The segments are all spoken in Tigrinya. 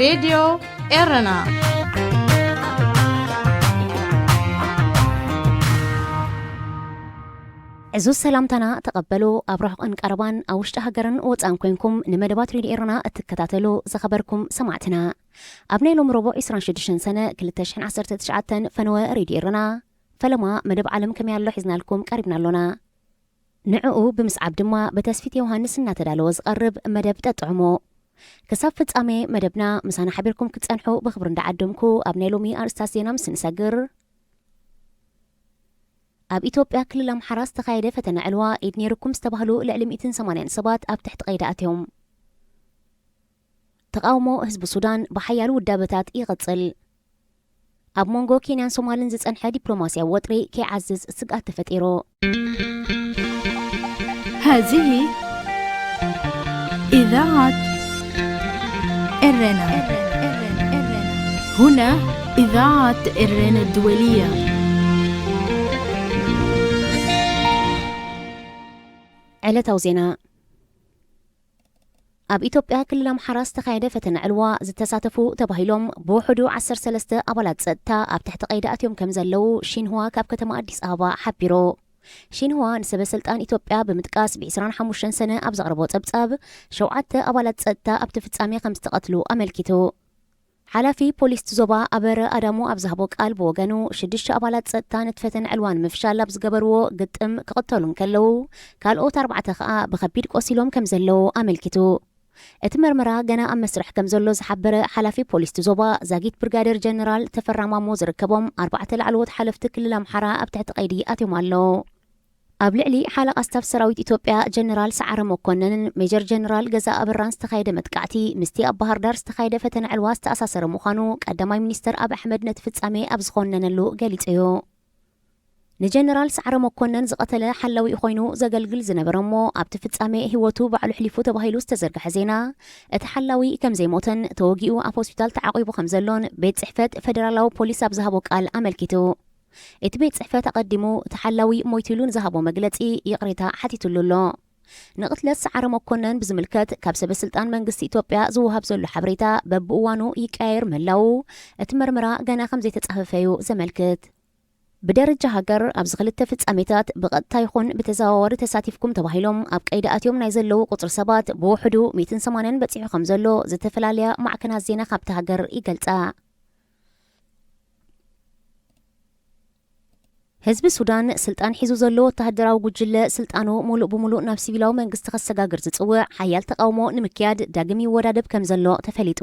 ሬድዮ ኤረና። ዕዙዝ ሰላምታና ተቐበሉ። ኣብ ርሑቕን ቀረባን፣ ኣብ ውሽጢ ሃገርን ወጻእን ኮንኩም ንመደባት ሬድዮ ኤረና እትከታተሉ ዝኸበርኩም ሰማዕትና፣ ኣብ ናይ ሎሚ ረቡዕ ዕስራን ሽዱሽተን ሰነ ክልተ ሽሕን ዓሰርተ ትሽዓተን ፈነወ ሬድዮ ኤረና ፈለማ መደብ ዓለም ከመይ ኣሎ ሒዝናልኩም ቀሪብና ኣሎና። ንዕኡ ብምስዓብ ድማ ብተስፊት ዮሃንስ እናተዳለወ ዝቐርብ መደብ ጠጥዕሞ። ክሳብ ፍጻሜ መደብና ምሳና ሓቢርኩም ክትጸንሑ ብኽብሪ እንዳዓደምኩ፣ ኣብ ናይ ሎሚ ኣርእስታት ዜና ምስ ንሰግር፣ ኣብ ኢትዮጵያ ክልል ኣምሓራ ዝተኻየደ ፈተነ ዕልዋ ኢድ ነይርኩም ዝተባህሉ ልዕሊ ሚእትን ሰማንያን ሰባት ኣብ ትሕቲ ቀይዲ ኣትዮም። ተቓውሞ ህዝቢ ሱዳን ብሓያሎ ውዳበታት ይቕጽል። ኣብ መንጎ ኬንያን ሶማልን ዝጸንሐ ዲፕሎማስያዊ ወጥሪ ከይዓዝዝ ስግኣት ተፈጢሩ። هذه إذاعة إرنا. هنا إذاعة إرنا الدولية. ዕለታዊ ዜና። ኣብ ኢትዮጵያ ክልል ኣምሓራ ዝተኻየደ ፈተነ ዕልዋ ዝተሳተፉ ተባሂሎም ብውሕዱ ዓሰርተ ሰለስተ ኣባላት ጸጥታ ኣብ ትሕቲ ቀይዲ ኣትዮም ከም ዘለዉ ሺንህዋ ካብ ከተማ ኣዲስ ኣበባ ሓቢሩ። ሺንህዋ ንሰበ ስልጣን ኢትዮጵያ ብምጥቃስ ብ ዕስራን ሓሙሽተን ሰነ ኣብ ዘቕረቦ ጸብጻብ፣ ሸውዓተ ኣባላት ጸጥታ ኣብቲ ፍጻሜ ከም ዝተቐትሉ ኣመልኪቱ። ሓላፊ ፖሊስ እቲ ዞባ ኣበረ ኣዳሙ ኣብ ዝሃቦ ቃል ብወገኑ፣ ሽዱሽተ ኣባላት ጸጥታ ነቲ ፈተነ ዕልዋ ንምፍሻል ኣብ ዝገበርዎ ግጥም ክቕተሉ እንከለዉ፣ ካልኦት ኣርባዕተ ከኣ ብኸቢድ ቆሲሎም ከም ዘለዉ ኣመልኪቱ። እቲ መርመራ ገና ኣብ መስርሕ ከም ዘሎ ዝሓበረ ሓላፊ ፖሊስ እቲ ዞባ ዛጊት ብርጋዴር ጀነራል ተፈራ ማሞ ዝርከቦም ኣርባዕተ ላዕለዎት ሓለፍቲ ክልል ኣምሓራ ኣብ ትሕቲ ቀይዲ ኣትዮም ኣለዉ። ኣብ ልዕሊ ሓለቓ ስታፍ ሰራዊት ኢትዮጵያ ጀነራል ሰዓረ መኮነንን ሜጀር ጀነራል ገዛ ኣበራን ዝተኻየደ መጥቃዕቲ ምስቲ ኣብ ባህር ዳር ዝተኻየደ ፈተነ ዕልዋ ዝተኣሳሰረ ምዃኑ ቀዳማይ ሚኒስተር ኣብ ኣሕመድ ነቲ ፍጻሜ ኣብ ዝኾነነሉ ገሊጹ እዩ። ንጀነራል ሰዓረ መኮነን ዝቐተለ ሓላዊኡ ኮይኑ ዘገልግል ዝነበረ እሞ ኣብቲ ፍጻሜ ህይወቱ ባዕሉ ሕሊፉ ተባሂሉ ዝተዘርግሐ ዜና፣ እቲ ሓላዊ ከም ዘይሞተን ተወጊኡ ኣብ ሆስፒታል ተዓቒቡ ከም ዘሎን ቤት ጽሕፈት ፈደራላዊ ፖሊስ ኣብ ዝሃቦ ቃል ኣመልኪቱ። እቲ ቤት ጽሕፈት ኣቐዲሙ እቲ ሓላዊ ሞይቱ ኢሉ ንዝሃቦ መግለጺ ይቕሬታ ሓቲትሉ ኣሎ። ንቕትለት ሰዓረ መኮነን ብዝምልከት ካብ ሰበ ስልጣን መንግስቲ ኢትዮጵያ ዝወሃብ ዘሎ ሓበሬታ በብእዋኑ ይቀያየር ምህላዉ እቲ መርመራ ገና ከም ዘይተጻፈፈ እዩ ዘመልክት። ብደረጃ ሃገር ኣብዚ ክልተ ፍጻሜታት ብቐጥታ ይኹን ብተዘዋዋሪ ተሳቲፍኩም ተባሂሎም ኣብ ቀይዲ ኣትዮም ናይ ዘለዉ ቁጽሪ ሰባት ብውሕዱ ሚእትን ሰማንያን በጺሑ ከም ዘሎ ዝተፈላለያ ማዕከናት ዜና ካብታ ሃገር ይገልጻ። ህዝቢ ሱዳን ስልጣን ሒዙ ዘሎ ወተሃደራዊ ጉጅለ ስልጣኑ ሙሉእ ብሙሉእ ናብ ሲቪላዊ መንግስቲ ከሰጋግር ዝጽውዕ ሓያል ተቓውሞ ንምክያድ ዳግም ይወዳደብ ከም ዘሎ ተፈሊጡ።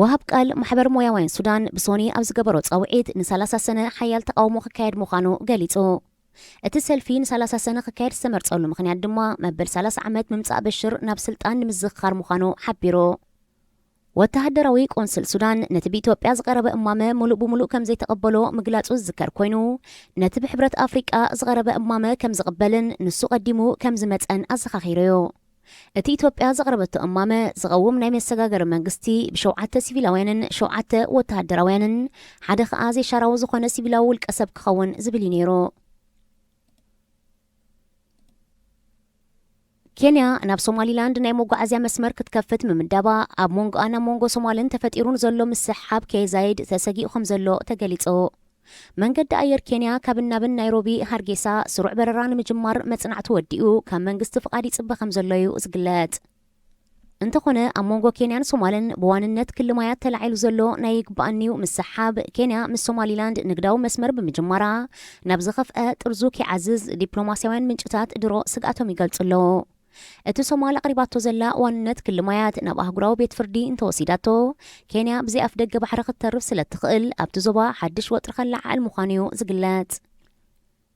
ወሃብ ቃል ማሕበር ሞያውያን ሱዳን ብሶኒ ኣብ ዝገበሮ ጻውዒት ንሰላሳ ሰነ ሓያል ተቓውሞ ክካየድ ምዃኑ ገሊጹ። እቲ ሰልፊ ንሰላሳ ሰነ ክካየድ ዝተመርጸሉ ምኽንያት ድማ መበል ሰላሳ ዓመት ምምጻእ በሽር ናብ ስልጣን ንምዝኽኻር ምዃኑ ሓቢሩ። ወተሃደራዊ ቆንስል ሱዳን ነቲ ብኢትዮጵያ ዝቐረበ እማመ ሙሉእ ብሙሉእ ከም ዘይተቐበሎ ምግላጹ ዝዝከር ኮይኑ፣ ነቲ ብሕብረት ኣፍሪቃ ዝቐረበ እማመ ከም ዝቕበልን ንሱ ቀዲሙ ከም ዝመጸን ኣዘኻኺሩ እዩ። እቲ ኢትዮጵያ ዘቕረበቶ እማመ ዝቐውም ናይ መሰጋገሪ መንግስቲ ብሸውዓተ ሲቪላውያንን ሸውዓተ ወተሃደራውያንን ሓደ ኸኣ ዘይሻራዊ ዝኾነ ሲቪላዊ ውልቀ ሰብ ክኸውን ዝብል እዩ ነይሩ። ኬንያ ናብ ሶማሊላንድ ናይ መጓዓዝያ መስመር ክትከፍት ምምዳባ ኣብ መንጎኣን ኣብ መንጎ ሶማልን ተፈጢሩ ንዘሎ ምስሕሓብ ከየዛይድ ተሰጊኡ ከም ዘሎ ተገሊጹ። መንገዲ ኣየር ኬንያ ካብን ናብን ናይሮቢ ሃርጌሳ ስሩዕ በረራ ንምጅማር መጽናዕቱ ወዲኡ ካብ መንግስቲ ፍቓድ ይጽበ ከም ዘሎ እዩ ዝግለጽ። እንተኾነ ኣብ መንጎ ኬንያን ሶማልን ብዋንነት ክሊ ማያት ተላዒሉ ዘሎ ናይ ይግባኣኒዩ ምስሓብ ኬንያ ምስ ሶማሊላንድ ንግዳዊ መስመር ብምጅማራ ናብ ዝኸፍአ ጥርዙ ከይዓዝዝ ዲፕሎማስያውያን ምንጭታት ድሮ ስግኣቶም ይገልጹ ኣለዉ። እቲ ሶማል ኣቕሪባቶ ዘላ ዋንነት ክሊ ማያት ናብ ኣህጉራዊ ቤት ፍርዲ እንተወሲዳቶ፣ ኬንያ ብዘይ ኣፍ ደገ ባሕሪ ክትተርፍ ስለ እትኽእል ኣብቲ ዞባ ሓድሽ ወጥሪ ከለዓዕል ምዃኑ እዩ ዝግለጽ።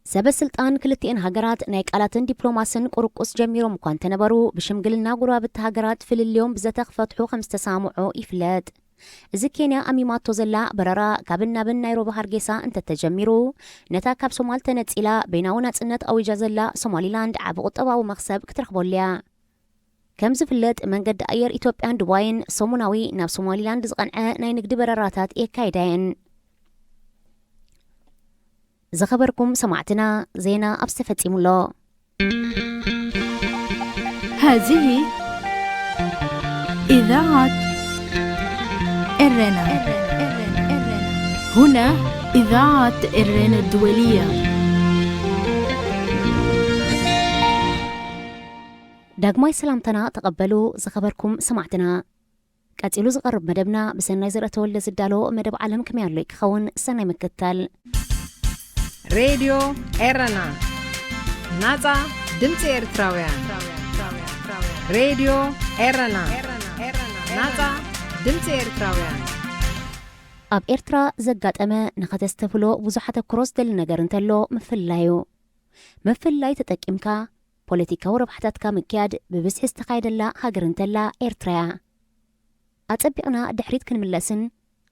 ሰበ ስልጣን ክልቲኤን ሃገራት ናይ ቃላትን ዲፕሎማስን ቁርቁስ ጀሚሮም እኳ እንተነበሩ፣ ብሽምግልና ጎረባብቲ ሃገራት ፍልልዮም ብዘተ ክፈትሑ ከም ዝተሰማምዑ ይፍለጥ። እዚ ኬንያ ኣሚማቶ ዘላ በረራ ካብን ናብን ናይሮቢ ሃርጌሳ እንተተጀሚሩ፣ ነታ ካብ ሶማል ተነጺላ በይናዊ ናጽነት ኣዊጃ ዘላ ሶማሊላንድ ዓቢ ቁጠባዊ መኽሰብ ክትረኽበሉ እያ። ከም ዝፍለጥ መንገዲ ኣየር ኢትዮጵያን ዱባይን ሰሙናዊ ናብ ሶማሊላንድ ዝቐንዐ ናይ ንግዲ በረራታት የካይዳ እየን። ዝኸበርኩም ሰማዕትና፣ ዜና ኣብዚ ተፈጺሙ ኣሎ። هذه إذاعة ኤረና። هنا إذاعة ኤረና الدولية. ዳግማይ ሰላምታና ተቐበሉ ዝኸበርኩም ሰማዕትና። ቀጺሉ ዝቐርብ መደብና ብሰናይ ዘርአ ተወልደ ዝዳሎ መደብ ዓለም ከመይ ኣሎ ክኸውን። ሰናይ ምክትታል። ሬድዮ ኤረና፣ ናጻ ድምጺ ኤርትራውያን። ሬድዮ ኤረና፣ ናጻ ድምጺ ኤርትራውያን። ኣብ ኤርትራ ዘጋጠመ ንኸተስተብህሎ ብዙሕ ኣተኩሮ ዝደሊ ነገር እንተሎ ምፍልላይ እዩ። ምፍልላይ ተጠቂምካ ፖለቲካዊ ረብሓታትካ ምክያድ ብብዝሒ ዝተኻየደላ ሃገር እንተላ ኤርትራ እያ። ኣጸቢቕና ድሕሪት ክንምለስን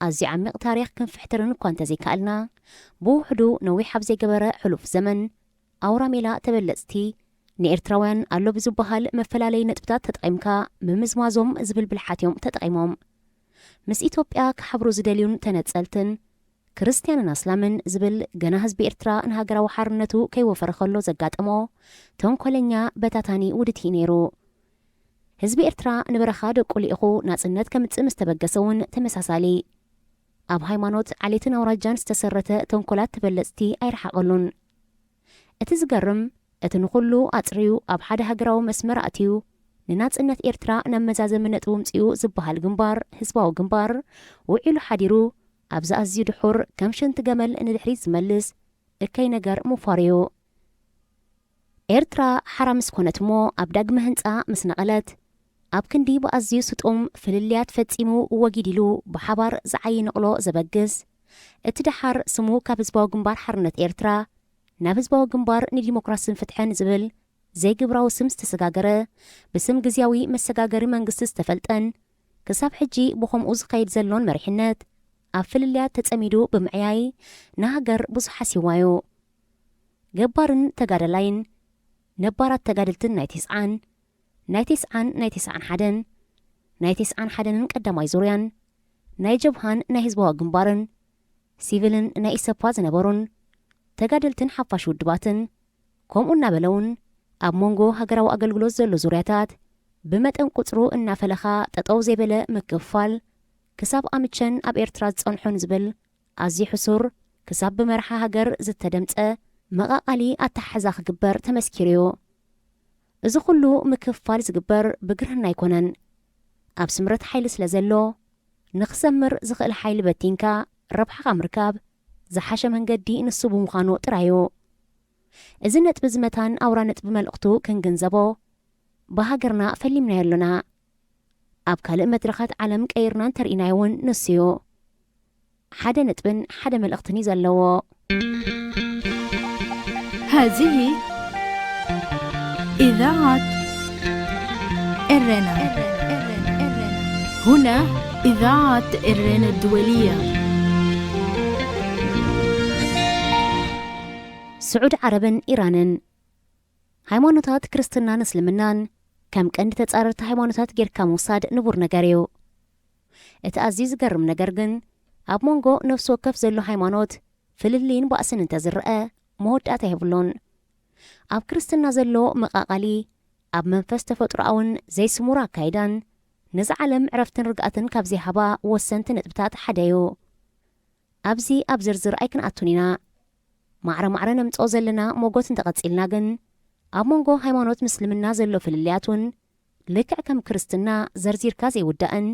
ኣዝዩ ዓሚቕ ታሪኽ ክንፍሕትርን እኳ እንተዘይከኣልና፣ ብውሕዱ ነዊሕ ኣብ ዘይገበረ ሕሉፍ ዘመን ኣውራ ሜላ ተበለጽቲ ንኤርትራውያን ኣሎ ብዝበሃል መፈላለዪ ነጥብታት ተጠቒምካ ምምዝማዞም ዝብል ብልሓት እዮም ተጠቒሞም። ምስ ኢትዮጵያ ክሓብሩ ዝደልዩን ተነጸልትን ክርስትያንን ኣስላምን ዝብል ገና ህዝቢ ኤርትራ ንሃገራዊ ሓርነቱ ከይወፈረ ከሎ ዘጋጠሞ ተንኮለኛ በታታኒ ውድት እዩ ነይሩ። ህዝቢ ኤርትራ ንበረኻ ደቁ ልኢኹ ናጽነት ከምጽእ ምስ ተበገሰ እውን ተመሳሳሊ ኣብ ሃይማኖት ዓሌትን ኣውራጃን ዝተሰረተ ተንኮላት ተበለጽቲ ኣይረሓቐሉን። እቲ ዝገርም እቲ ንኹሉ ኣጽርዩ ኣብ ሓደ ሃገራዊ መስመር ኣእትዩ ንናጽነት ኤርትራ ናብ መዛዘሚ ነጥቢ ምጽኡ ዝበሃል ግንባር ህዝባዊ ግንባር ውዒሉ ሓዲሩ ኣብዚ ኣዝዩ ድሑር ከም ሽንቲ ገመል ንድሕሪት ዝመልስ እከይ ነገር ምዃር እዩ። ኤርትራ ሓራ ምስ ኮነት እሞ ኣብ ዳግመ ህንጻ ምስ ነቐለት ኣብ ክንዲ ብኣዝዩ ስጡም ፍልልያት ፈጺሙ ወጊድ ኢሉ ብሓባር ዝዓዪ ንቕሎ ዘበግስ እቲ ደሓር ስሙ ካብ ህዝባዊ ግንባር ሓርነት ኤርትራ ናብ ህዝባዊ ግንባር ንዲሞክራስን ፍትሕን ዝብል ዘይግብራዊ ስም ዝተሰጋገረ ብስም ግዝያዊ መሰጋገሪ መንግስቲ ዝተፈልጠን ክሳብ ሕጂ ብኸምኡ ዝኸይድ ዘሎን መሪሕነት ኣብ ፍልልያት ተጸሚዱ ብምዕያይ ንሃገር ብዙሕ ሓሲዋ እዩ። ገባርን ተጋዳላይን ነባራት ተጋደልትን ናይ ቴስዓን ናይ ቴስዓን ናይ ቴስዓን ሓደን ናይ ቴስዓን ሓደንን ቀዳማይ ዙርያን ናይ ጀብሃን ናይ ህዝባዊ ግንባርን ሲቪልን ናይ ኢሰፓ ዝነበሩን ተጋደልትን ሓፋሽ ውድባትን ከምኡ እናበለውን ኣብ መንጎ ሃገራዊ ኣገልግሎት ዘሎ ዙርያታት ብመጠን ቁጽሩ እናፈለኻ ጠጠው ዘይበለ ምክፍፋል ክሳብ ኣምቸን ኣብ ኤርትራ ዝጸንሑን ዝብል ኣዝዩ ሕሱር ክሳብ ብመርሓ ሃገር ዝተደምጸ መቓቓሊ ኣተሓሕዛ ክግበር ተመስኪሩ እዩ። እዚ ኩሉ ምክፍፋል ዝግበር ብግርህና ኣይኮነን። ኣብ ስምረት ሓይሊ ስለ ዘሎ ንኽሰምር ዝኽእል ሓይሊ በቲንካ ረብሓኻ ምርካብ ዝሓሸ መንገዲ ንሱ ብምዃኑ ጥራይ እዩ። እዚ ነጥቢ እዚ መታን ኣውራ ነጥቢ መልእኽቱ ክንግንዘቦ ብሃገርና ፈሊምናዮ ኣሎና። ኣብ ካልእ መድረኻት ዓለም ቀይርና እንተርኢናዮ እውን ንሱ እዩ። ሓደ ነጥብን ሓደ መልእኽትን እዩ ዘለዎ። هذه إذاعة ኤረና. هنا إذاعة ኤረና الدولية. ስዑድ ዓረብን ኢራንን። ሃይማኖታት ክርስትናን እስልምናን ከም ቀንዲ ተጻረርቲ ሃይማኖታት ጌርካ ምውሳድ ንቡር ነገር እዩ። እቲ ኣዝዩ ዝገርም ነገር ግን ኣብ መንጎ ነፍሲ ወከፍ ዘሎ ሃይማኖት ፍልልይን ባእስን እንተዝረኣ መወዳእታ የብሉን። ኣብ ክርስትና ዘሎ መቓቓሊ ኣብ መንፈስ ተፈጥሮኣውን ዘይስሙር ኣካይዳን ነዛ ዓለም ዕረፍትን ርግኣትን ካብ ዘይሃባ ወሰንቲ ነጥብታት ሓደ እዩ። ኣብዚ ኣብ ዝርዝር ኣይክንኣቱን ኢና። ማዕረ ማዕረ ነምጽኦ ዘለና ሞጎት እንተቐጺልና ግን ኣብ መንጎ ሃይማኖት ምስልምና ዘሎ ፍልልያት እውን ልክዕ ከም ክርስትና ዘርዚርካ ዘይውዳእን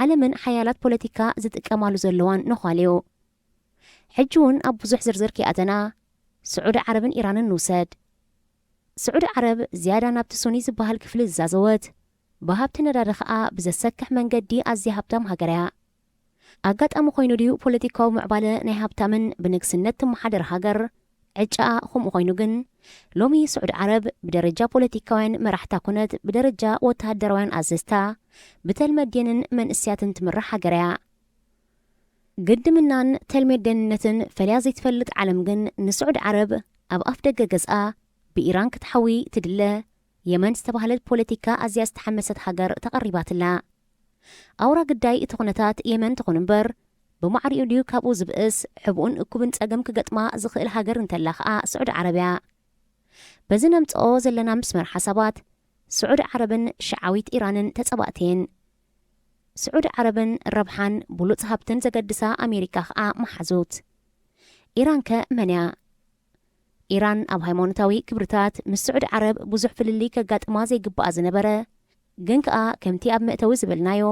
ዓለምን ሓያላት ፖለቲካ ዝጥቀማሉ ዘለዋን ነዃል እዩ። ሕጂ እውን ኣብ ብዙሕ ዝርዝር ከይኣተና ስዑዲ ዓረብን ኢራንን ንውሰድ። ስዑዲ ዓረብ ዝያዳ ናብቲ ሱኒ ዝበሃል ክፍሊ ዝዛዘወት ብሃብቲ ነዳዲ ኸኣ ብዘሰክሕ መንገዲ ኣዝያ ሃብታም ሃገር እያ። ኣጋጣሚ ኮይኑ ድዩ ፖለቲካዊ ምዕባለ ናይ ሃብታምን ብንግስነት ትመሓደር ሃገር ዕጫኣ ከምኡ ኮይኑ ግን ሎሚ ስዑዲ ዓረብ ብደረጃ ፖለቲካውያን መራሕታ ኩነት ብደረጃ ወተሃደራውያን ኣዘዝታ ብተልመዴንን መንእስያትን ትምራሕ ሃገር እያ። ግድምናን ተልሜት ደንነትን ፈልያ ዘይትፈልጥ ዓለም ግን ንስዑድ ዓረብ ኣብ ኣፍ ደገ ገዝኣ ብኢራን ክትሓዊ ትድለ የመን ዝተባህለት ፖለቲካ ኣዝያ ዝተሓመሰት ሃገር ተቐሪባትላ። ኣውራ ግዳይ እቲ ኩነታት የመን ትኹን እምበር ብማዕሪኡ ድዩ ካብኡ ዝብእስ ሕቡእን እኩብን ጸገም ክገጥማ ዝኽእል ሃገር እንተላ ኸኣ ስዑድ ዓረብ እያ። በዚ ነምጽኦ ዘለና ምስመር ሓሳባት ስዑድ ዓረብን ሽዓዊት ኢራንን ተጸባእቲ እየን። ስዑዲ ዓረብን ረብሓን ብሉጽ ሃብትን ዘገድሳ ኣሜሪካ ከኣ መሓዙት። ኢራን ከ መን እያ? ኢራን ኣብ ሃይማኖታዊ ክብርታት ምስ ስዑዲ ዓረብ ብዙሕ ፍልልይ ከጋጥማ ዘይግብኣ ዝነበረ፣ ግን ከኣ ከምቲ ኣብ መእተዊ ዝበልናዮ፣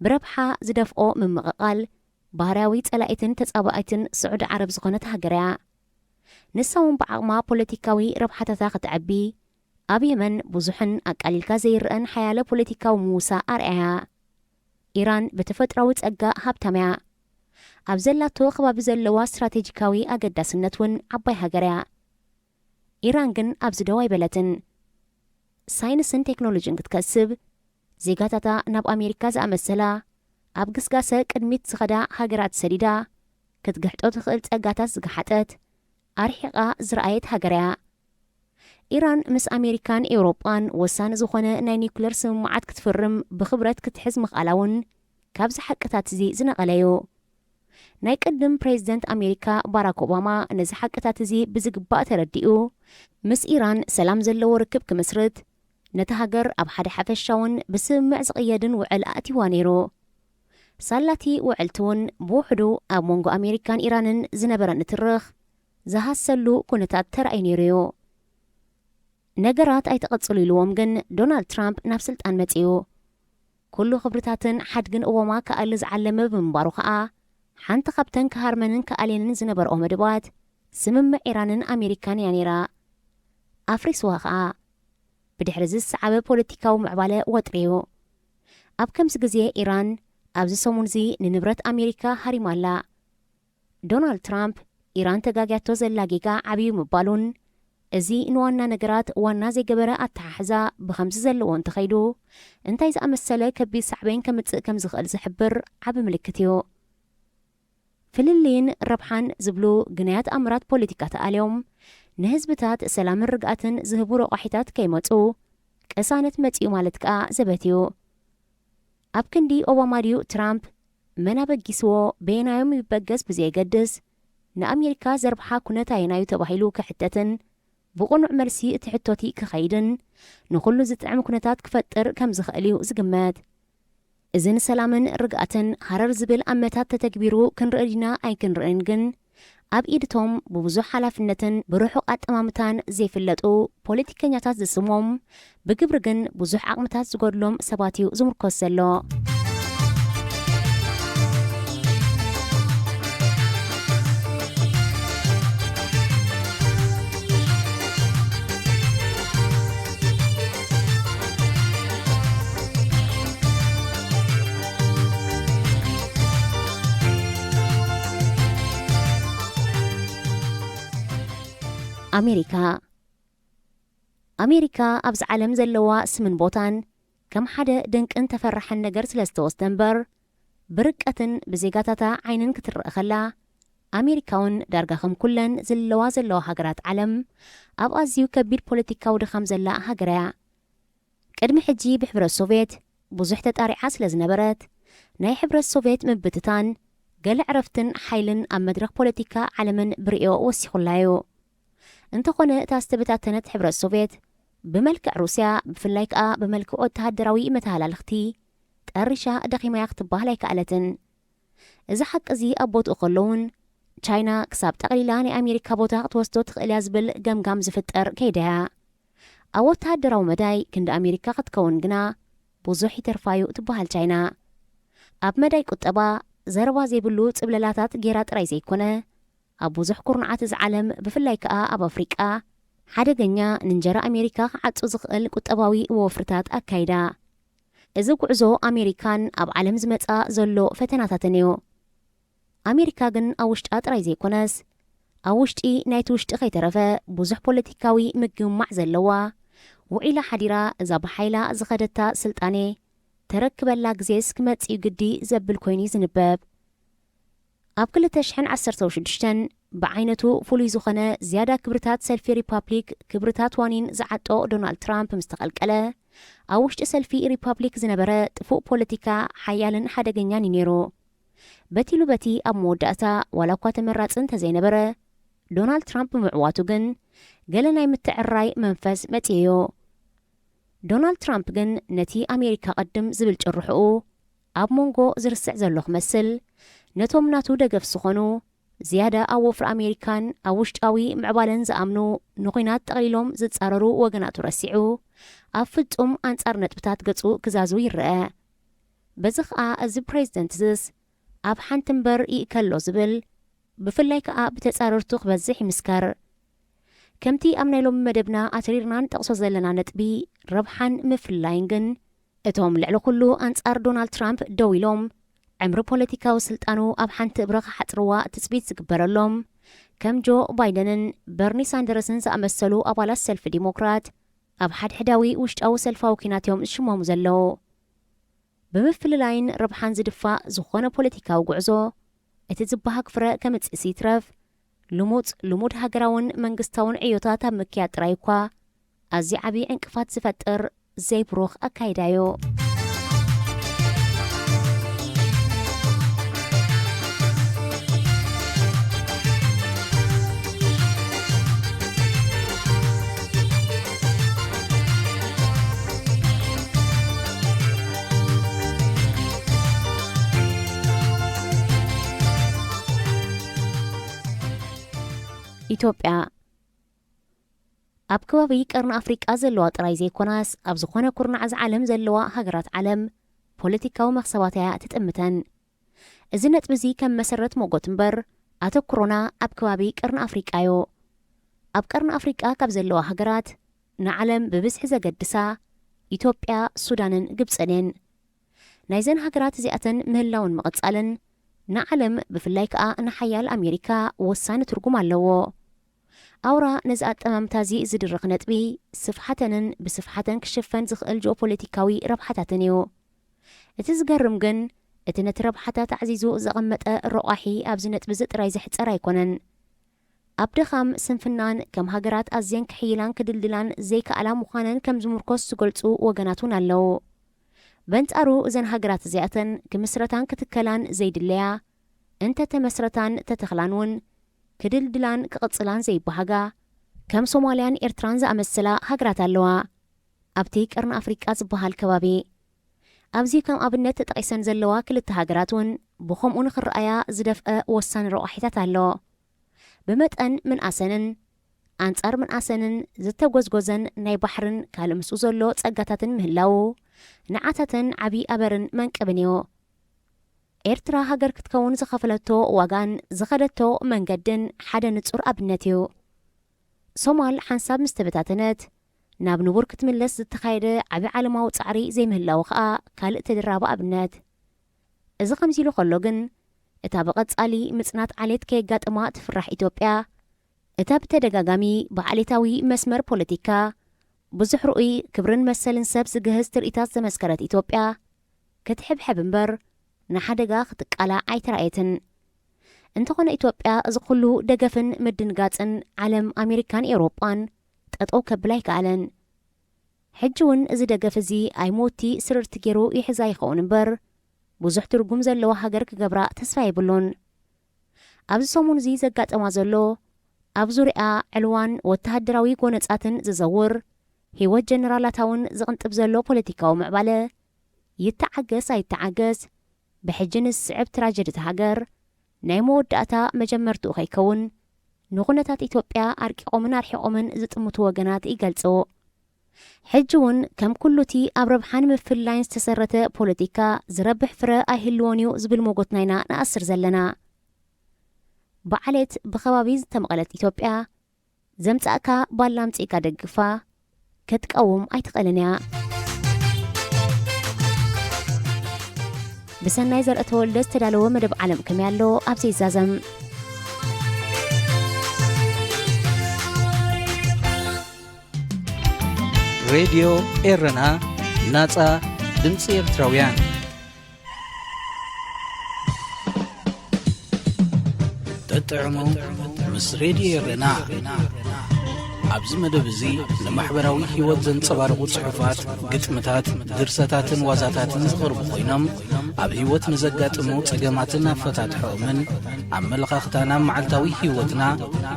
ብረብሓ ዝደፍኦ ምምቕቓል ባህርያዊ ጸላኢትን ተጻባኢትን ስዑዲ ዓረብ ዝኾነት ሃገር እያ። ንሳ እውን ብዓቕማ ፖለቲካዊ ረብሓታታ ከተዕቢ፣ ኣብ የመን ብዙሕን ኣቃሊልካ ዘይረኣን ሓያለ ፖለቲካዊ ምውሳእ ኣርኣያ። ኢራን ብተፈጥሮኣዊ ጸጋ ሃብታም እያ። ኣብ ዘላቶ ከባቢ ዘለዋ ስትራቴጂካዊ ኣገዳስነት እውን ዓባይ ሃገር እያ። ኢራን ግን ኣብዚ ደው ኣይበለትን። ሳይንስን ቴክኖሎጂን ክትከስብ፣ ዜጋታታ ናብ ኣሜሪካ ዝኣመሰላ ኣብ ግስጋሰ ቅድሚት ዝኸዳ ሃገራት ሰዲዳ፣ ክትግሕጦ ትኽእል ጸጋታት ዝገሓጠት፣ ኣርሒቓ ዝረኣየት ሃገር እያ። ኢራን ምስ ኣሜሪካን ኤውሮጳን ወሳኒ ዝኾነ ናይ ኒውክለር ስምምዓት ክትፍርም ብኽብረት ክትሕዝ ምኽኣላ እውን ካብዚ ሓቅታት እዚ ዝነቐለ እዩ። ናይ ቅድም ፕሬዚደንት ኣሜሪካ ባራክ ኦባማ ነዚ ሓቅታት እዚ ብዝግባእ ተረዲኡ፣ ምስ ኢራን ሰላም ዘለዎ ርክብ ክምስርት፣ ነቲ ሃገር ኣብ ሓደ ሓፈሻውን ብስምምዕ ዝቕየድን ውዕል ኣእቲዋ ነይሩ። ሳላቲ ውዕልቲ እውን ብውሕዱ ኣብ መንጎ ኣሜሪካን ኢራንን ዝነበረ ንትርኽ ዝሃሰሉ ኩነታት ተራእዩ ነይሩ እዩ። ነገራት ኣይተቐጽሉ ኢልዎም ግን ዶናልድ ትራምፕ ናብ ስልጣን መጺኡ። ኩሉ ክብርታትን ሓድግን ኦባማ ክኣሊ ዝዓለመ ብምንባሩ ከኣ፣ ሓንቲ ካብተን ክሃርመንን ክኣልየንን ዝነበርኦ መደባት ስምምዕ ኢራንን ኣሜሪካን እያ ነይራ። ኣፍሪስዋ ከኣ። ብድሕሪ እዚ ዝሰዓበ ፖለቲካዊ ምዕባለ ወጥሪ እዩ። ኣብ ከምዚ ግዜ ኢራን ኣብዚ ሰሙን እዚ ንንብረት ኣሜሪካ ሃሪማ ኣላ። ዶናልድ ትራምፕ ኢራን ተጋግያቶ ዘላ ጌጋ ዓብዩ ምባሉን፣ እዚ ንዋና ነገራት ዋና ዘይገበረ ኣተሓሕዛ ብኸምዚ ዘለዎ እንተኸይዱ እንታይ ዝኣመሰለ ከቢድ ሳዕቤን ከምጽእ ከም ዝኽእል ዝሕብር ዓቢ ምልክት እዩ። ፍልልይን ረብሓን ዝብሉ ግናያት ኣምራት ፖለቲካ ተኣልዮም፣ ንህዝብታት ሰላምን ርግኣትን ዝህቡ ረቋሒታት ከይመጹ ቅሳነት መጺኡ ማለት ከኣ ዘበት እዩ። ኣብ ክንዲ ኦባማ ድዩ ትራምፕ፣ መን ኣበጊስዎ፣ በየናዮም ይበገስ ብዘየገድስ፣ ንኣሜሪካ ዘርብሓ ኩነት ኣየናዩ ተባሂሉ ክሕተትን ብቕኑዕ መልሲ እቲ ሕቶቲ ክኸይድን ንኹሉ ዝጥዕም ኩነታት ክፈጥር ከም ዝኽእል እዩ ዝግመት። እዚ ንሰላምን ርግኣትን ሃረር ዝብል ኣመታት ተተግቢሩ ክንርኢ ዲና ኣይክንርእን ግን፣ ኣብ ኢድቶም ብብዙሕ ሓላፍነትን ብርሑቕ ኣጠማምታን ዘይፍለጡ ፖለቲከኛታት ዝስሞም፣ ብግብሪ ግን ብዙሕ ዓቕምታት ዝጎድሎም ሰባት እዩ ዝምርኮስ ዘሎ። ኣሜሪካ። ኣሜሪካ ኣብዚ ዓለም ዘለዋ ስምን ቦታን ከም ሓደ ድንቅን ተፈራሕን ነገር ስለ ዝተወስደ እምበር፣ ብርቀትን ብዜጋታታ ዓይንን ክትረአ ከላ፣ ኣሜሪካ እውን ዳርጋ ከም ኩለን ዝልለዋ ዘለዋ ሃገራት ዓለም ኣብ ኣዝዩ ከቢድ ፖለቲካዊ ድኻም ዘላ ሃገር እያ። ቅድሚ ሕጂ ብሕብረት ሶቭየት ብዙሕ ተጣሪዓ ስለ ዝነበረት፣ ናይ ሕብረት ሶቭየት ምብትታን ገለ ዕረፍትን ሓይልን ኣብ መድረኽ ፖለቲካ ዓለምን ብርእዮ ወሲኹላ እዩ። እንተኾነ፣ እታ ዝተበታተነት ሕብረት ሶቭየት፣ ብመልክዕ ሩስያ፣ ብፍላይ ከኣ ብመልክዕ ወተሃደራዊ መተሃላልኽቲ፣ ጠሪሻ ደኺማያ ክትበሃል ኣይከኣለትን። እዚ ሓቂ እዚ ኣብ ቦትኡ ከሎ እውን፣ ቻይና ክሳብ ጠቕሊላ ናይ ኣሜሪካ ቦታ ክትወስዶ ትኽእል እያ ዝብል ገምጋም ዝፍጠር ከይዳ እያ። ኣብ ወተሃደራዊ መዳይ ክንዲ ኣሜሪካ ክትከውን ግና ብዙሕ ይተርፋ እዩ ትበሃል ቻይና። ኣብ መዳይ ቁጠባ፣ ዘረባ ዘይብሉ ጽብለላታት ጌራ ጥራይ ዘይኮነ፣ ኣብ ብዙሕ ኩርናዓት እዚ ዓለም፣ ብፍላይ ከኣ ኣብ ኣፍሪቃ፣ ሓደገኛ ንእንጀራ ኣሜሪካ ክዓጹ ዝኽእል ቁጠባዊ ወፍርታት ኣካይዳ። እዚ ጉዕዞ ኣሜሪካን ኣብ ዓለም ዝመጻ ዘሎ ፈተናታትን እዩ። ኣሜሪካ ግን ኣብ ውሽጣ ጥራይ ዘይኮነስ፣ ኣብ ውሽጢ ናይቲ ውሽጢ ከይተረፈ ብዙሕ ፖለቲካዊ ምግምማዕ ዘለዋ፣ ውዒላ ሓዲራ እዛ ብሓይላ ዝኸደታ ስልጣኔ ተረክበላ ግዜስ ክመጽእ እዩ ግዲ ዘብል ኮይኑ እዩ ዝንበብ። ኣብ ክልተ ሽሕን ዓሰርተ ሽዱሽተን ብዓይነቱ ፍሉይ ዝኾነ ዝያዳ ክብርታት ሰልፊ ሪፓብሊክ ክብርታት ዋኒን ዝዓጦ ዶናልድ ትራምፕ ምስ ተቐልቀለ፣ ኣብ ውሽጢ ሰልፊ ሪፓብሊክ ዝነበረ ጥፉእ ፖለቲካ ሓያልን ሓደገኛን እዩ ነይሩ። በቲሉ በቲ ኣብ መወዳእታ ዋላ እኳ ተመራጺ እንተዘይነበረ፣ ዶናልድ ትራምፕ ብምዕዋቱ ግን ገለ ናይ ምትዕርራይ መንፈስ መጺእዮ። ዶናልድ ትራምፕ ግን ነቲ ኣሜሪካ ቅድም ዝብል ጭርሕኡ ኣብ መንጎ ዝርስዕ ዘሎ ክመስል፣ ነቶም ናቱ ደገፍ ዝኾኑ፣ ዝያዳ ኣብ ወፍሪ ኣሜሪካን ኣብ ውሽጣዊ ምዕባለን ዝኣምኑ፣ ንኹናት ጠቕሊሎም ዝጻረሩ ወገናቱ ረሲዑ፣ ኣብ ፍጹም ኣንጻር ነጥብታት ገጹ ክዛዝው ይረአ። በዚ ኸኣ እዚ ፕሬዚደንት ዝስ ኣብ ሓንቲ እምበር ይእከሎ ዝብል፣ ብፍላይ ከኣ ብተጻረርቱ ክበዝሕ ይምስከር። ከምቲ ኣብ ናይ ሎሚ መደብና ኣትሪርና ንጠቕሶ ዘለና ነጥቢ፣ ረብሓን ምፍልላይን ግን፣ እቶም ልዕሊ ኩሉ ኣንጻር ዶናልድ ትራምፕ ደው ኢሎም፣ ዕምሪ ፖለቲካዊ ስልጣኑ ኣብ ሓንቲ እብረ ክሓጽርዋ ትጽቢት ዝግበረሎም፣ ከም ጆ ባይደንን በርኒ ሳንደርስን ዝኣመሰሉ ኣባላት ሰልፊ ዲሞክራት፣ ኣብ ሓድሕዳዊ ውሽጣዊ ሰልፋዊ ኲናት እዮም ዝሽመሙ ዘለዉ። ብምፍልላይን ረብሓን ዝድፋእ ዝኾነ ፖለቲካዊ ጉዕዞ፣ እቲ ዝበሃግ ፍረ ከምጽእሲ ይትረፍ፣ ልሙጽ ልሙድ ሃገራውን መንግስታውን ዕዮታት ኣብ ምክያድ ጥራይ እኳ ኣዝዩ ዓቢ ዕንቅፋት ዝፈጥር ዘይብሩኽ ኣካይዳ እዩ። ኢትዮጵያ ኣብ ከባቢ ቀርኒ ኣፍሪቃ ዘለዋ ጥራይ ዘይኮናስ፣ ኣብ ዝኾነ ኩርናዕ እዚ ዓለም ዘለዋ ሃገራት ዓለም ፖለቲካዊ መኽሰባት እያ ትጥምተን። እዚ ነጥቢ እዚ ከም መሰረት ሞጎት እምበር፣ ኣተኩሮና ኣብ ከባቢ ቀርኒ ኣፍሪቃ እዩ። ኣብ ቀርኒ ኣፍሪቃ ካብ ዘለዋ ሃገራት ንዓለም ብብዝሒ ዘገድሳ ኢትዮጵያ፣ ሱዳንን ግብጽን እየን። ናይዘን ሃገራት እዚኣተን ምህላውን ምቕጻልን ንዓለም ብፍላይ ከኣ ንሓያል ኣሜሪካ ወሳኒ ትርጉም ኣለዎ። ኣውራ ነዚ ኣጠማምታ እዚ ዝድርኽ ነጥቢ ስፍሓተንን ብስፍሓተን ክሽፈን ዝኽእል ጂኦፖለቲካዊ ረብሓታትን እዩ። እቲ ዝገርም ግን፣ እቲ ነቲ ረብሓታት ኣዕዚዙ ዘቐመጠ ረቋሒ ኣብዚ ነጥቢ እዚ ጥራይ ዝሕጸር ኣይኮነን። ኣብ ድኻም፣ ስንፍናን ከም ሃገራት ኣዝየን ክሕይላን ክድልድላን ዘይከኣላ ምዃነን ከም ዝምርኮስ ዝገልጹ ወገናት እውን ኣለዉ። በንጻሩ፣ እዘን ሃገራት እዚኣተን ክምስረታን ክትከላን ዘይድለያ፣ እንተ ተመስረታን ተተኽላን እውን ክድልድላን ክቕጽላን ዘይበሃጋ፣ ከም ሶማልያን ኤርትራን ዝኣመሰላ ሃገራት ኣለዋ። ኣብቲ ቀርኒ ኣፍሪቃ ዝበሃል ከባቢ፣ ኣብዚ ከም ኣብነት ተጠቒሰን ዘለዋ ክልተ ሃገራት እውን ብኸምኡ ንኽረኣያ ዝደፍአ ወሳኒ ረቋሒታት ኣሎ። ብመጠን ምንኣሰንን ኣንጻር ምንኣሰንን ዝተጎዝጎዘን ናይ ባሕርን ካልእ ምስኡ ዘሎ ጸጋታትን ምህላዉ፣ ንዓታተን ዓቢ ኣበርን መንቅብን እዩ። ኤርትራ ሃገር ክትከውን ዝኸፈለቶ ዋጋን ዝኸደቶ መንገድን ሓደ ንጹር ኣብነት እዩ። ሶማል ሓንሳብ ምስ ተበታተነት፣ ናብ ንቡር ክትምለስ ዝተኻየደ ዓቢ ዓለማዊ ጻዕሪ ዘይምህላዉ ኸኣ ካልእ ተደራቢ ኣብነት። እዚ ከምዚ ኢሉ ከሎ ግን፣ እታ ብቐጻሊ ምጽናት ዓሌት ከየጋጥማ ትፍራሕ ኢትዮጵያ፣ እታ ብተደጋጋሚ ብዓሌታዊ መስመር ፖለቲካ ብዙሕ ርኡይ ክብርን መሰልን ሰብ ዝግህስ ትርኢታት ዘመስከረት ኢትዮጵያ፣ ክትሕብሐብ እምበር ንሓደጋ ክትቃላዕ ኣይተራእየትን። እንተኾነ ኢትዮጵያ እዚ ኩሉ ደገፍን ምድንጋጽን ዓለም ኣሜሪካን ኤውሮጳን ጠጠው ከብል ኣይከኣለን። ሕጂ እውን እዚ ደገፍ እዚ ኣይመውቲ ስርርቲ ገይሩ ይሕዛ ይኸውን እምበር፣ ብዙሕ ትርጉም ዘለዋ ሃገር ክገብራ ተስፋ የብሉን። ኣብዚ ሰሙን እዚ ዘጋጠማ ዘሎ፣ ኣብ ዙርያ ዕልዋን ወተሃደራዊ ጎነጻትን ዝዘውር፣ ህይወት ጀነራላታውን ዝቕንጥብ ዘሎ ፖለቲካዊ ምዕባለ፣ ይተዓገስ ኣይተዓገስ፣ ብሕጂ ንዝስዕብ ትራጀዲ እታ ሃገር፣ ናይ መወዳእታ መጀመርትኡ ከይከውን፣ ንኹነታት ኢትዮጵያ ኣርቂቖምን ኣርሒቖምን ዝጥምቱ ወገናት ይገልጹ። ሕጂ እውን ከም ኩሉቲ ኣብ ረብሓን ምፍልላይን ዝተሰረተ ፖለቲካ ዝረብሕ ፍረ ኣይህልዎን እዩ ዝብል ሞጎትና ኢና ንኣስር ዘለና። ብዓሌት ብኸባቢ ዝተመቐለት ኢትዮጵያ፣ ዘምጻእካ ባላ ኣምጺእካ ደግፋ፣ ክትቀውም ኣይትኽእልን እያ። ብሰናይ ዘርአተወልደ ዝተዳለወ መደብ ዓለም ከመይ ኣሎ ኣብዚ ይዛዘም። ሬድዮ ኤረና፣ ናጻ ድምጺ ኤርትራውያን። ጥዑሙ ምስ ሬድዮ ኤረና። ኣብዚ መደብ እዚ ንማሕበራዊ ህይወት ዘንጸባርቑ ጽሑፋት፣ ግጥምታት፣ ድርሰታትን ዋዛታትን ዝቐርቡ ኮይኖም፣ ኣብ ህይወት ንዘጋጥሙ ጸገማትን ኣፈታትሖኦምን፣ ኣመለኻኽታና ኣብ መዓልታዊ ህይወትና፣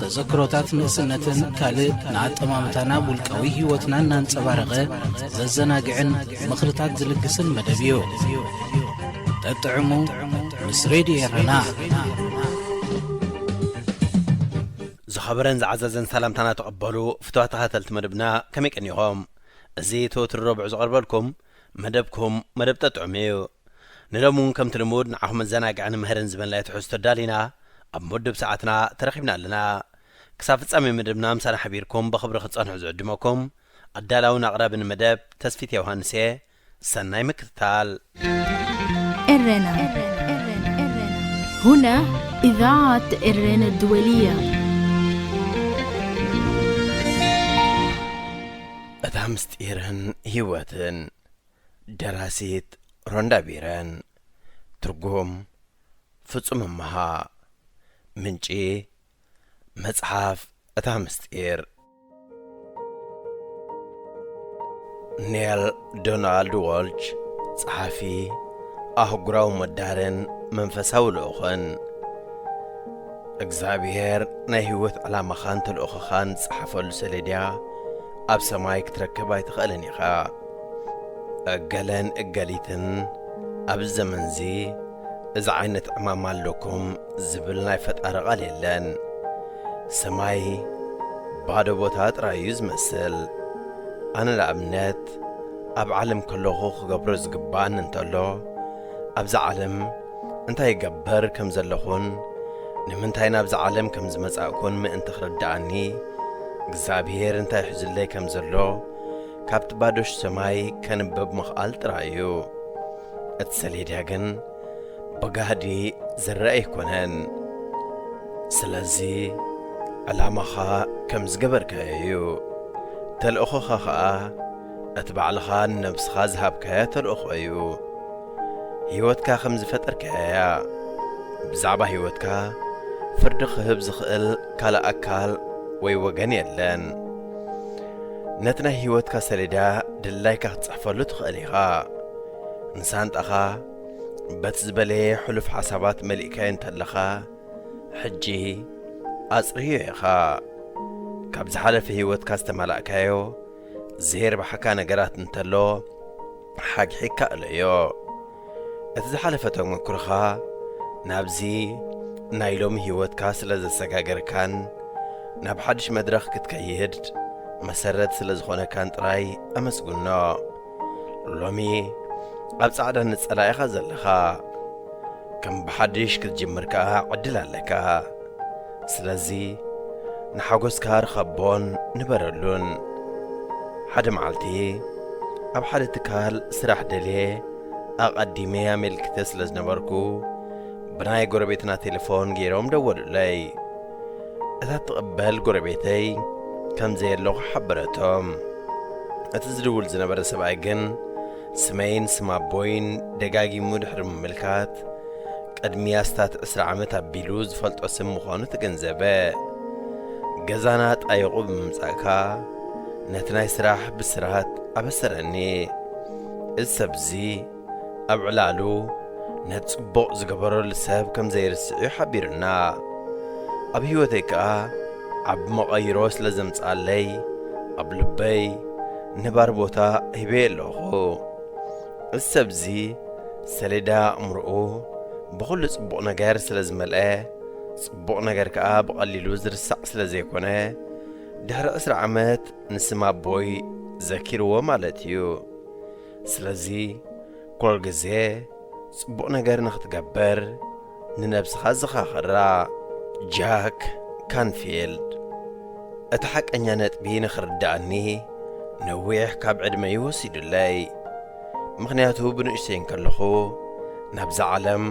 ተዘክሮታት ንእስነትን ካልእ ንኣጠማምታና ኣብ ውልቃዊ ህይወትና እናንጸባረቐ ዘዘናግዕን ምኽርታት ዝልግስን መደብ እዩ። ጠጥዕሙ ምስ ሬድዮ ኤረና። ዝኸበረን ዝዓዘዘን ሰላምታና ተቐበሉ ፍትዋ ተኸታተልቲ መደብና፣ ከመይ ቀኒኹም? እዚ ተወትሩ ረቡዕ ዝቐርበልኩም መደብኩም መደብ ጠጥዕሙ እዩ። ንሎሚ እውን ከምቲ ልሙድ ንዓኹም መዘናግዕን መህርን ዝበልናዮ ትሕዝቶ ኣዳሊና ኣብ መወደብ ሰዓትና ተረኺብና ኣለና። ክሳብ ፍጻሜ መደብና ምሳና ሓቢርኩም ብኽብሪ ክትጸንሑ ዝዕድመኩም ኣዳላውን ኣቕራብን መደብ ተስፊት ዮሃንስ እየ። ሰናይ ምክትታል። ኤረና። هنا إذاعة إرينا الدولية. እታ ምስጢርን ህይወትን። ደራሲት ሮንዳ ቢረን። ትርጉም ፍጹም እመሃ። ምንጪ መጽሓፍ እታ ምስጢር። ኔል ዶናልድ ዎልች፣ ጸሓፊ ኣህጉራዊ መዳርን መንፈሳዊ ልኡኽን። እግዚኣብሔር ናይ ህይወት ዕላማኻን ተልእኾኻን ዝጸሓፈሉ ሰሌዳ ኣብ ሰማይ ክትረክብ ኣይትኽእልን ኢኻ። እገለን እገሊትን ኣብዚ ዘመንዚ እዚ ዓይነት ዕማም ኣለኩም ዝብል ናይ ፈጣሪ ቃል የለን። ሰማይ ባዶ ቦታ ጥራይ እዩ ዝመስል። ኣነ ንኣብነት ኣብ ዓለም ከለኹ ክገብሮ ዝግባኣኒ እንተሎ፣ ኣብዛ ዓለም እንታይ ይገብር ከም ዘለኹን ንምንታይ ናብዛ ዓለም ከም ዝመጻእኩን ምእንቲ ክርድኣኒ እግዚኣብሔር እንታይ ሒዙለይ ከም ዘሎ ካብቲ ባዶሽ ሰማይ ከንብብ ምኽኣል ጥራይ እዩ። እቲ ሰሌዳ ግን ብጋህዲ ዝረአ ኣይኮነን። ስለዚ ዕላማኻ ከም ዝገበርካዮ እዩ። ተልእኾኻ ኸኣ እቲ ባዕልኻ ንነብስኻ ዝሃብካዮ ተልእኾ እዩ። ህይወትካ ከም ዝፈጠርካያ እያ። ብዛዕባ ህይወትካ ፍርዲ ክህብ ዝኽእል ካልእ ኣካል ወይ ወገን የለን። ነቲ ናይ ህይወትካ ሰሌዳ ድላይካ ክትጽሕፈሉ ትኽእል ኢኻ። ንሳንጣኻ በቲ ዝበለየ ሕሉፍ ሓሳባት መሊእካዮ እንተለኻ፣ ሕጂ ኣጽርዮ ኢኻ። ካብ ዝሓለፈ ህይወትካ ዝተማላእካዮ ዘየርባሕካ ነገራት እንተሎ፣ ሓግሒግካ እለዮ። እቲ ዝሓለፈ ተመክሮኻ ናብዚ ናይ ሎሚ ህይወትካ ስለ ዘሰጋገርካን ናብ ሓድሽ መድረኽ ክትከይድ መሰረት ስለ ዝኾነካን ጥራይ ኣመስግኖ። ሎሚ ኣብ ጻዕዳ ነጸላ ኢኻ ዘለኻ። ከም ብሓድሽ ክትጅምር ከኣ ዕድል ኣለካ። ስለዚ ንሓጎስካ ርኸቦን ንበረሉን። ሓደ መዓልቲ ኣብ ሓደ ትካል ስራሕ ደልየ ኣቐዲመ ኣመልኪተ ስለ ዝነበርኩ፣ ብናይ ጎረቤትና ቴሌፎን ገይሮም ደወሉለይ። እታ ትቕበል ጎረቤተይ ከም ዘየለኹ ሓበረቶም። እቲ ዝድውል ዝነበረ ሰብኣይ ግን ስመይን ስም ኣቦይን ደጋጊሙ ድሕሪ ምምልካት፣ ቅድሚ ኣስታት ዕስራ ዓመት ኣቢሉ ዝፈልጦ ስም ምዃኑ ተገንዘበ። ገዛና ጣይቑ ብምምጻእካ፣ ነቲ ናይ ስራሕ ብስራት ኣበሰረኒ። እዚ ሰብዚ ኣብ ዕላሉ ነቲ ጽቡቕ ዝገበረሉ ሰብ ከም ዘይርስዕ እዩ ሓቢሩና። ኣብ ህይወተይ ከኣ ዓቢ መቐይሮ ስለ ዘምጽኣለይ፣ ኣብ ልበይ ነባሪ ቦታ ሂበዮ ኣለኹ። እዚ ሰብዚ ሰሌዳ ኣእምሮኡ ብኹሉ ጽቡቕ ነገር ስለ ዝመልአ፣ ጽቡቕ ነገር ከኣ ብቐሊሉ ዝርሳዕ ስለ ዘይኮነ፣ ድሕሪ ዕስራ ዓመት ንስም ኣቦይ ዘኪርዎ ማለት እዩ። ስለዚ፣ ኩሉ ግዜ ጽቡቕ ነገር ንኽትገብር ንነብስኻ ዘኻኽራ። ጃክ ካንፊልድ። እቲ ሓቀኛ ነጥቢ ንኽርድኣኒ ነዊሕ ካብ ዕድመይ ወሲዱለይ። ምኽንያቱ ብንእሽተይ እንከለኹ ናብዛ ዓለም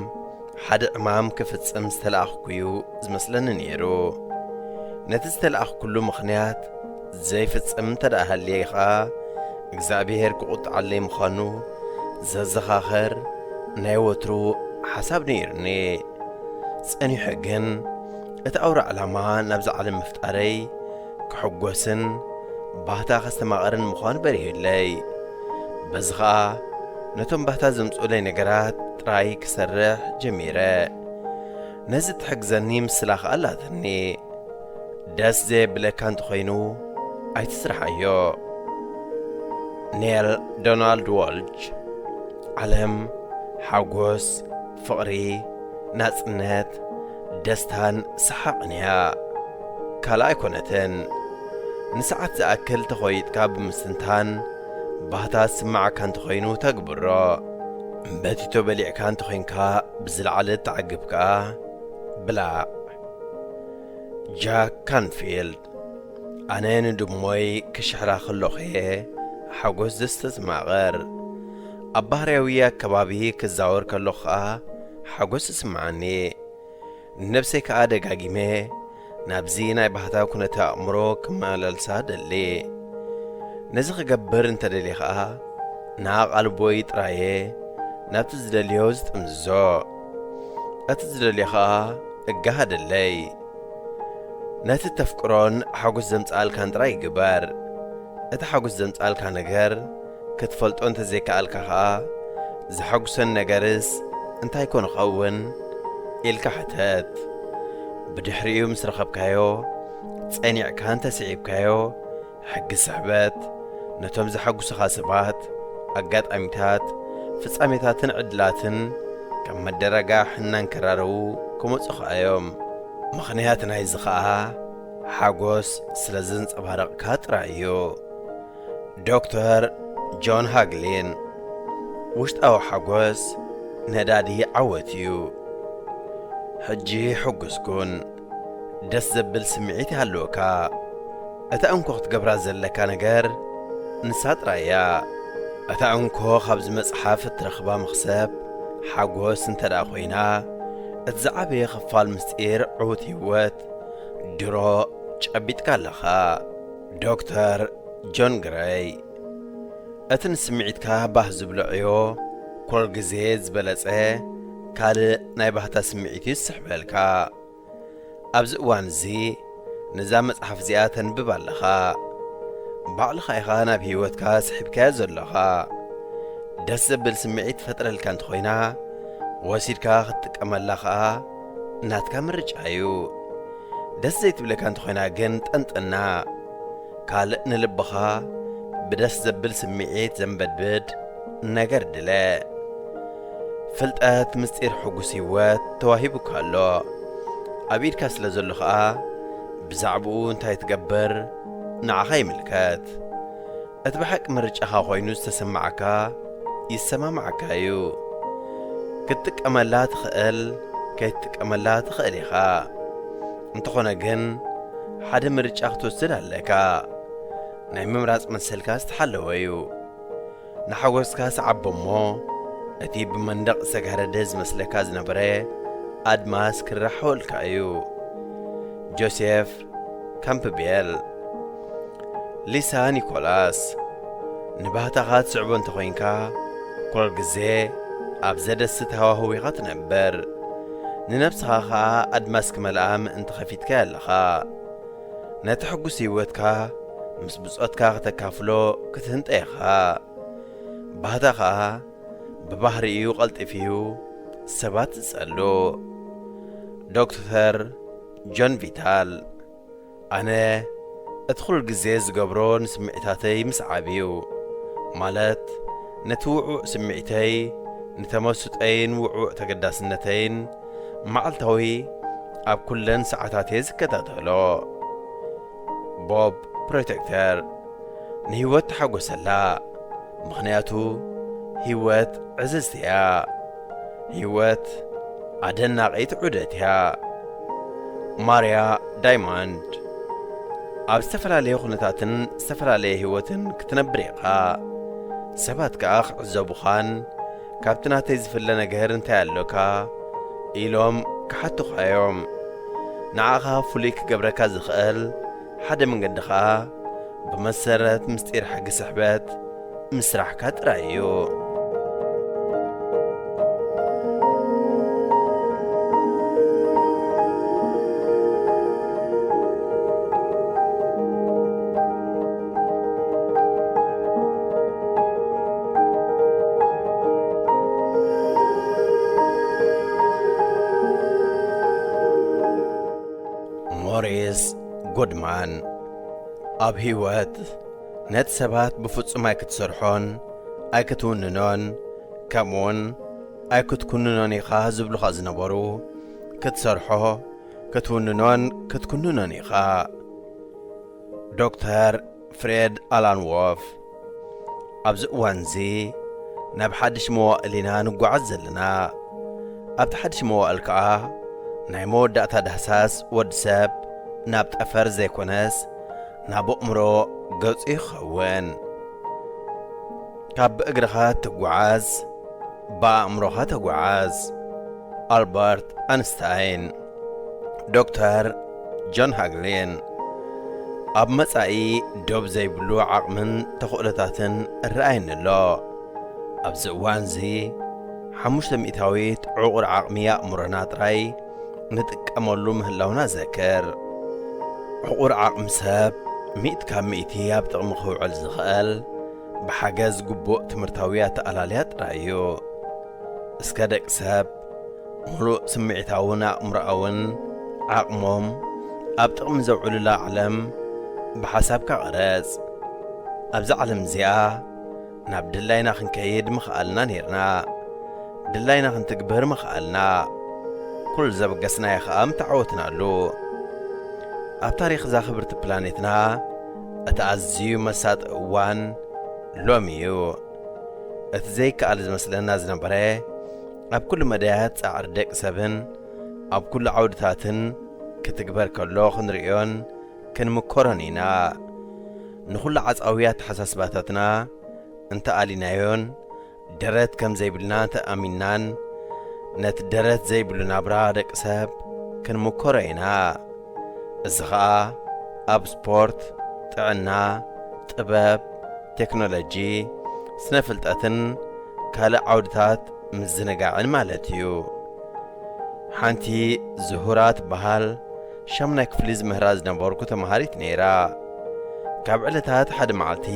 ሓደ ዕማም ክፍጽም ዝተላእኽኩ እዩ ዝመስለኒ ነይሩ። ነቲ ዝተላእኽኩሉ ምኽንያት ዘይፍጽም እንተ ደኣ ሃልየ ኸኣ እግዚኣብሔር ክቑጥዓለይ ምዃኑ ዘዘኻኽር ናይ ወትሩ ሓሳብ ነይሩኒ። ጸኒሑ ግን እቲ ኣውራ ዕላማ ናብዛ ዓለም ምፍጣረይ ክሕጎስን ባህታ ከስተማቕርን ምዃኑ በሪሁለይ። በዚ ኸኣ ነቶም ባህታ ዘምጽኡለይ ነገራት ጥራይ ክሰርሕ ጀሚረ። ነዚ ትሕግዘኒ ምስላ ኸኣ ኣላትኒ። ደስ ዘየብለካ እንተኾይኑ ኣይትስርሓዮ። ኔል ዶናልድ ዎልች። ዓለም ሓጎስ፣ ፍቕሪ፣ ናጽነት፣ ደስታን ሰሓቕን እያ። ካልእ ኣይኮነትን። ንሰዓት ዝኣክል ተኾይጥካ ብምስትንታን ባህታ ዝስምዓካ እንተኾይኑ ተግብሮ። በቲቶ በሊዕካ እንተኾይንካ ብዝለዓለ እትዓግብ ከኣ ብላዕ። ጃክ ካንፊልድ። ኣነ ንድሞይ ክሽሕራ ከለኹ'የ ሓጎስ ዘስተማቕር። ኣብ ባህርያዊ ኣከባቢ ክዛወር ከለኹ ኸኣ ሓጎስ ይስምዓኒ። ንነብሰይ ከኣ ደጋጊመ ናብዚ ናይ ባህታ ኩነተ ኣእምሮ ክመላልሳ እደሊ። ነዚ ክገብር እንተ ደልየ ኸኣ ንኣቓልቦይ ጥራየ ናብቲ ዝደልዮ ዝጥምዝዞ። እቲ ዝደልዮ ኸኣ እጋህ ኣደለይ። ነቲ ተፍቅሮን ሓጎስ ዘምጽኣልካን ጥራይ ግበር። እቲ ሓጎስ ዘምጽኣልካ ነገር ክትፈልጦ እንተ ዘይከኣልካ ኸኣ፣ "ዘሐጉሰኒ ነገርስ እንታይ ኮን ይኸውን?" ኢልካ ሕተት። ብድሕሪኡ ምስ ረኸብካዮ፣ ጸኒዕካ እንተ ስዒብካዮ፣ ሕጊ ስሕበት ነቶም ዘሐጉሱኻ ሰባት፣ ኣጋጣሚታት፣ ፍጻሜታትን ዕድላትን ከም መደረጋሕ እናንከራረዉ ክመጹኻ እዮም። ምኽንያት ናይዚ ኸኣ ሓጎስ ስለ ዘንጸባረቕካ ጥራይ እዩ። ዶክተር ጆን ሃግሊን፣ ውሽጣዊ ሓጎስ ነዳዲ ዓወት እዩ። ሕጂ ሕጉስ ኩን። ደስ ዘብል ስምዒት ይሃልወካ። እታ እንኮ ክትገብራ ዘለካ ነገር ንሳ ጥራይ እያ። እታ እንኮ ካብዚ መጽሓፍ እትረኽባ መኽሰብ ሓጎስ እንተ ደኣ ኾይና፣ እቲ ዝዓበየ ኽፋል ምስጢር ዕዉት ህይወት ድሮ ጨቢጥካ ኣለኻ። ዶክተር ጆን ግረይ። እቲ ንስምዒትካ ባህ ዝብሎ ዕዮ፣ ኩል ግዜ ዝበለጸ ካልእ ናይ ባህታ ስምዒት እዩ ዝስሕበልካ። ኣብዚ እዋን እዚ ነዛ መጽሓፍ እዚኣ ተንብብ ኣለኻ። ባዕልኻ ኢኻ ናብ ህይወትካ ስሒብካዮ ዘለኻ። ደስ ዘብል ስምዒት ትፈጥረልካ እንተኾይና፣ ወሲድካ ክትጥቀመላ ኸኣ ናትካ ምርጫ እዩ። ደስ ዘይትብለካ እንተኾይና ግን ጠንጥና። ካልእ ንልብኻ ብደስ ዘብል ስምዒት ዘንበድብድ ነገር ድለ። ፍልጠት ምስጢር ሕጉስ ህይወት ተዋሂቡካ ኣሎ። ኣብ ኢድካ ስለ ዘሎ ኸኣ ብዛዕባኡ እንታይ ትገብር ንዓኻ ይምልከት። እቲ ብሓቂ ምርጫኻ ኮይኑ ዝተሰማዓካ ይሰማማዓካ እዩ። ክትጥቀመላ ትኽእል፣ ከይትጥቀመላ ትኽእል ኢኻ። እንተኾነ ግን ሓደ ምርጫ ክትወስድ ኣለካ። ናይ ምምራጽ መሰልካ ዝተሓለወ እዩ። ንሓጎስካ ሰዓቦ እሞ፣ እቲ ብመንደቕ ዝተጋረደ ዝመስለካ ዝነበረ ኣድማስ ክራሕወልካ እዩ። ጆሴፍ ካምፕቤል። ሊሳ ኒኮላስ። ንባህታኻ ትስዕቦ እንተኾይንካ፣ ኩል ግዜ ኣብ ዘደስት ሃዋህው ኢኻ ትነብር። ንነብስኻ ኸኣ ኣድማስ ክመልኣ ምእንቲ ኸፊትካዮ ኣለኻ። ነቲ ሕጉስ ህይወትካ ምስ ብጾትካ ከተካፍሎ ክትህንጠ ኢኻ። ባህታ ኸኣ ብባህሪኡ ቐልጢፉ'ዩ ሰባት ዝጸሉ። ዶክተር ጆን ቪታል። ኣነ እቲ ኹሉ ግዜ ዝገብሮ ንስምዒታተይ ምስዓብ እዩ። ማለት ነቲ ውዑዕ ስምዒተይ፣ ንተመስጦይን ውዑዕ ተገዳስነተይን መዓልታዊ ኣብ ኩለን ሰዓታት እየ ዝከታተሎ። ቦብ ፕሮቴክተር። ንህይወት ተሓጎሰላ፣ ምኽንያቱ ህይወት ዕዝዝቲ እያ። ህይወት ኣደናቒት ዑደት እያ። ማርያ ዳይማንድ። ኣብ ዝተፈላለየ ኩነታትን ዝተፈላለየ ህይወትን ክትነብር ኢኻ። ሰባት ከኣ ክዕዘቡኻን ካብቲ ናተይ ዝፍለ ነገር እንታይ ኣሎካ ኢሎም ክሓቱኻ እዮም። ንዓኻ ፍሉይ ክገብረካ ዝኽእል ሓደ መንገዲ ኸኣ ብመሰረት ምስጢር ሕጊ ስሕበት ምስራሕካ ጥራይ እዩ። ሞሪስ ጉድማን። ኣብ ህይወት ነቲ ሰባት ብፍጹም ኣይክትሰርሖን ኣይክትውንኖን፣ ከምኡውን ኣይክትኩንኖን ኢኻ ዝብሉኻ ዝነበሩ ክትሰርሖ፣ ክትውንኖን ክትኩንኖን ኢኻ። ዶክተር ፍሬድ ኣላን ዎፍ። ኣብዚ እዋንዚ ናብ ሓድሽ መዋእል ኢና ንጓዓዝ ዘለና። ኣብቲ ሓድሽ መዋእል ከኣ ናይ መወዳእታ ዳህሳስ ወዲ ሰብ ናብ ጠፈር ዘይኮነስ ናብ ኣእምሮ ገጹ ይኸውን። ካብ ብእግርኻ ትጓዓዝ፣ ብኣእምሮኻ ተጓዓዝ። ኣልበርት ኣንስታይን። ዶክተር ጆን ሃግሊን። ኣብ መጻኢ ዶብ ዘይብሉ ዓቕምን ተኽእሎታትን እረኣየኒ ኣሎ። ኣብዚ እዋንዚ ሓሙሽተ ሚእታዊት ዕቑር ዓቕሚ ኣእምሮና ጥራይ ንጥቀመሉ ምህላውና ዘክር። ዕቑር ዓቕሚ ሰብ ሚእቲ ካብ ሚእቲ ኣብ ጥቕሚ ክውዕል ዝኽእል ብሓገዝ ግቡእ ትምህርታዊ ኣተኣላልያ ጥራይ እዩ። እስከ ደቂ ሰብ ምሉእ ስምዒታውን ኣእምሮኣውን ዓቕሞም ኣብ ጥቕሚ ዘውዕሉላ ዓለም ብሓሳብካ ቅረጽ። ኣብዛ ዓለም እዚኣ ናብ ድላይና ክንከይድ ምኽኣልና ኔርና። ድላይና ክንትግብር ምኽኣልና። ኩሉ ዘበገስናዮ ኸኣ ምተዓወትናሉ። ኣብ ታሪኽ እዛ ክብርቲ ፕላኔትና እቲ ኣዝዩ መሳጢ እዋን ሎሚ እዩ። እቲ ዘይከኣል ዝመስለና ዝነበረ፣ ኣብ ኩሉ መዳያት ጻዕሪ ደቂ ሰብን ኣብ ኩሉ ዓውድታትን ክትግበር ከሎ ክንርእዮን ክንምኮሮን ኢና። ንኹሉ ዓጻዊ ኣተሓሳስባታትና እንተኣሊናዮን ደረት ከም ዘይብልና እንተኣሚንናን፣ ነቲ ደረት ዘይብሉ ናብራ ደቂ ሰብ ክንምኮሮ ኢና። እዚ ኸኣ ኣብ ስፖርት፣ ጥዕና፣ ጥበብ፣ ቴክኖሎጂ፣ ስነ ፍልጠትን ካልእ ዓውድታት ምዝንጋዕን ማለት እዩ። ሓንቲ ዙሁራ ትበሃል ሻምናይ ክፍሊ ዝምህራ ዝነበርኩ ተምሃሪት ነይራ። ካብ ዕለታት ሓደ መዓልቲ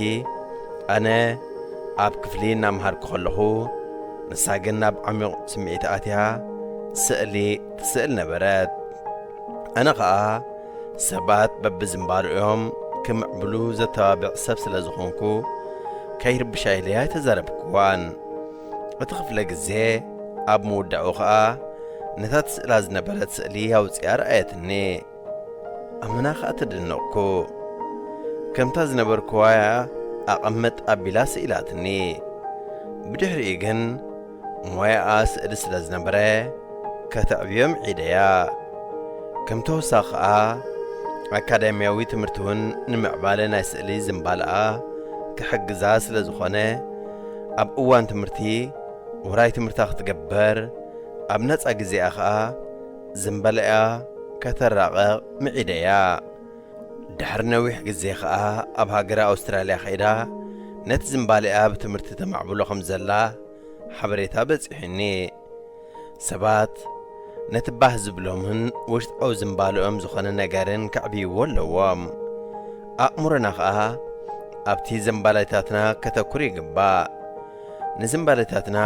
ኣነ ኣብ ክፍሊ እናምሃርኩ ከለኹ፣ ንሳ ግን ናብ ዓሚቕ ስምዒት ኣትያ ስእሊ ትስእል ነበረት። ኣነ ኸኣ ሰባት በብዝንባልኦም ክምዕብሉ ዘተባብዕ ሰብ ስለ ዝኾንኩ፣ ከይርብሻ ኢለ ኣይተዛረብክዋን። እቲ ክፍለ ግዜ ኣብ ምውዳኡ ኸኣ ነታ ትስእላ ዝነበረት ስእሊ ኣውጺኣ ረኣየትኒ። ኣመና ኸኣ ተደነቕኩ። ከምታ ዝነበርክዋ እያ ኣቐመጥ ኣቢላ ስኢላትኒ። ብድሕሪኡ ግን ሞያኣ ስእሊ ስለ ዝነበረ ከተዕብዮ ምዒደያ። ከም ተወሳኺ ኸኣ ኣካዳሚያዊ ትምህርቲ እውን ንምዕባለ ናይ ስእሊ ዝንባለኣ ክሕግዛ ስለ ዝኾነ ኣብ እዋን ትምህርቲ ውራይ ትምህርታ ክትገብር ኣብ ነጻ ግዜኣ ኸኣ ዝንባለኣ ከተራቕቕ ምዒደያ። ድሕሪ ነዊሕ ግዜ ኸኣ ኣብ ሃገረ ኣውስትራልያ ከይዳ ነቲ ዝንባሌኣ ብትምህርቲ ተማዕብሎ ከም ዘላ ሓበሬታ በጺሑኒ። ሰባት ነቲ ባህ ዝብሎምን ውሽጣዊ ዝንባልኦም ዝኾነ ነገርን ከዕብይዎ ኣለዎም። ኣእምሮና ኸኣ ኣብቲ ዝንባሌታትና ከተኩር ይግባእ። ንዝንባሌታትና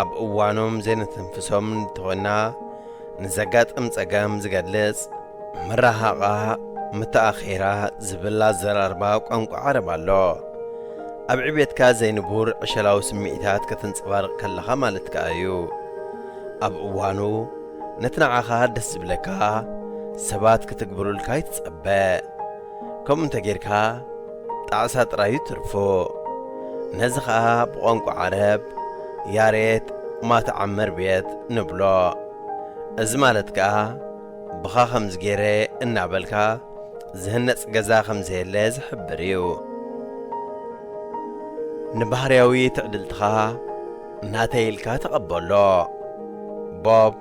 ኣብ እዋኖም ዘይነተንፍሶም እንተኾይና፣ ንዘጋጥም ጸገም ዝገልጽ፣ መራሃቓ፣ መተኣኼራ ዝብል ኣዘራርባ ቋንቋ ዓረብ ኣሎ። ኣብ ዕቤትካ ዘይንቡር ዕሸላዊ ስምዒታት ከተንጸባርቕ ከለኻ ማለት ከኣ እዩ። ኣብ እዋኑ ነቲ ንዓኻ ደስ ዝብለካ ሰባት ክትግብሩልካ ይትጸበ። ከምኡ እንተ ጌርካ ጣዕሳ ጥራዩ ትርፉ። ነዚ ኸኣ ብቋንቋ ዓረብ ያሬት ማተዓመር ቤት ንብሎ። እዚ ማለት ከኣ ብኻ ከምዚ ገይረ እናበልካ ዝህነጽ ገዛ ከም ዘየለ ዝሕብር እዩ። ንባህርያዊ ትዕድልትኻ ናተይ ኢልካ ተቐበሎ። ቦብ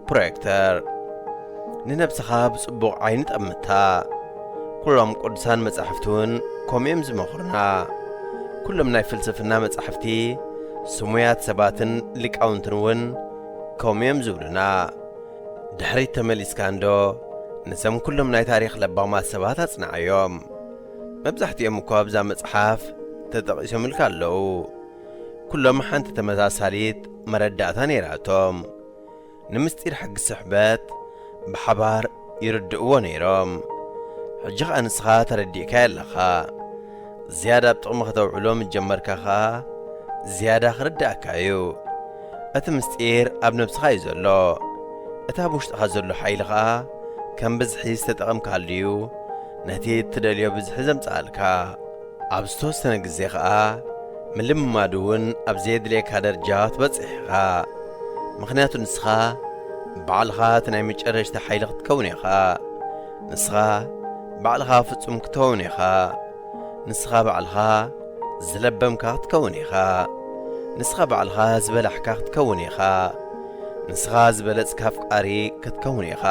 ፕሮክተር። ንነብስኻ ብጽቡቕ ዓይኒ ጠምታ። ኩሎም ቅዱሳን መጻሕፍቲ እውን ከምኡ እዮም ዝመኽሩና። ኩሎም ናይ ፍልስፍና መጻሕፍቲ ስሙያት ሰባትን ሊቃውንትን እውን ከምኡ እዮም ዝብሉና። ድሕሪት ተመሊስካ እንዶ ነዞም ኩሎም ናይ ታሪኽ ለባማት ሰባት ኣጽንዓዮም። መብዛሕትኦም እኳ ኣብዛ መጽሓፍ ተጠቒሶምልካ ኣለዉ። ኩሎም ሓንቲ ተመሳሳሊት መረዳእታ ነይራቶም። ንምስጢር ሕጊ ስሕበት ብሓባር ይርድእዎ ነይሮም። ሕጂ ኸኣ ንስኻ ተረዲእካዮ ኣለኻ። ዝያዳ ኣብ ጥቕሚ ከተውዕሎ ምስ ጀመርካ ኸኣ ዝያዳ ክርድኣካ እዩ። እቲ ምስጢር ኣብ ነብስኻ እዩ ዘሎ። እቲ ኣብ ውሽጥኻ ዘሎ ሓይሊ ኸኣ ከም ብዝሒ ዝተጠቐምካሉ እዩ ነቲ እትደልዮ ብዝሒ ዘምጽኣልካ። ኣብ ዝተወሰነ ግዜ ኸኣ ምልምማድ እውን ኣብ ዘየድልየካ ደረጃ ትበጽሕ ኢኻ። ምኽንያቱ ንስኻ ባዕልኻ እቲ ናይ መጨረሽታ ሓይሊ ክትከውን ኢኻ። ንስኻ ባዕልኻ ፍጹም ክትከውን ኢኻ። ንስኻ ባዕልኻ ዝለበምካ ክትከውን ኢኻ። ንስኻ ባዕልኻ ዝበላሕካ ክትከውን ኢኻ። ንስኻ ዝበለጽካ ኣፍቃሪ ክትከውን ኢኻ።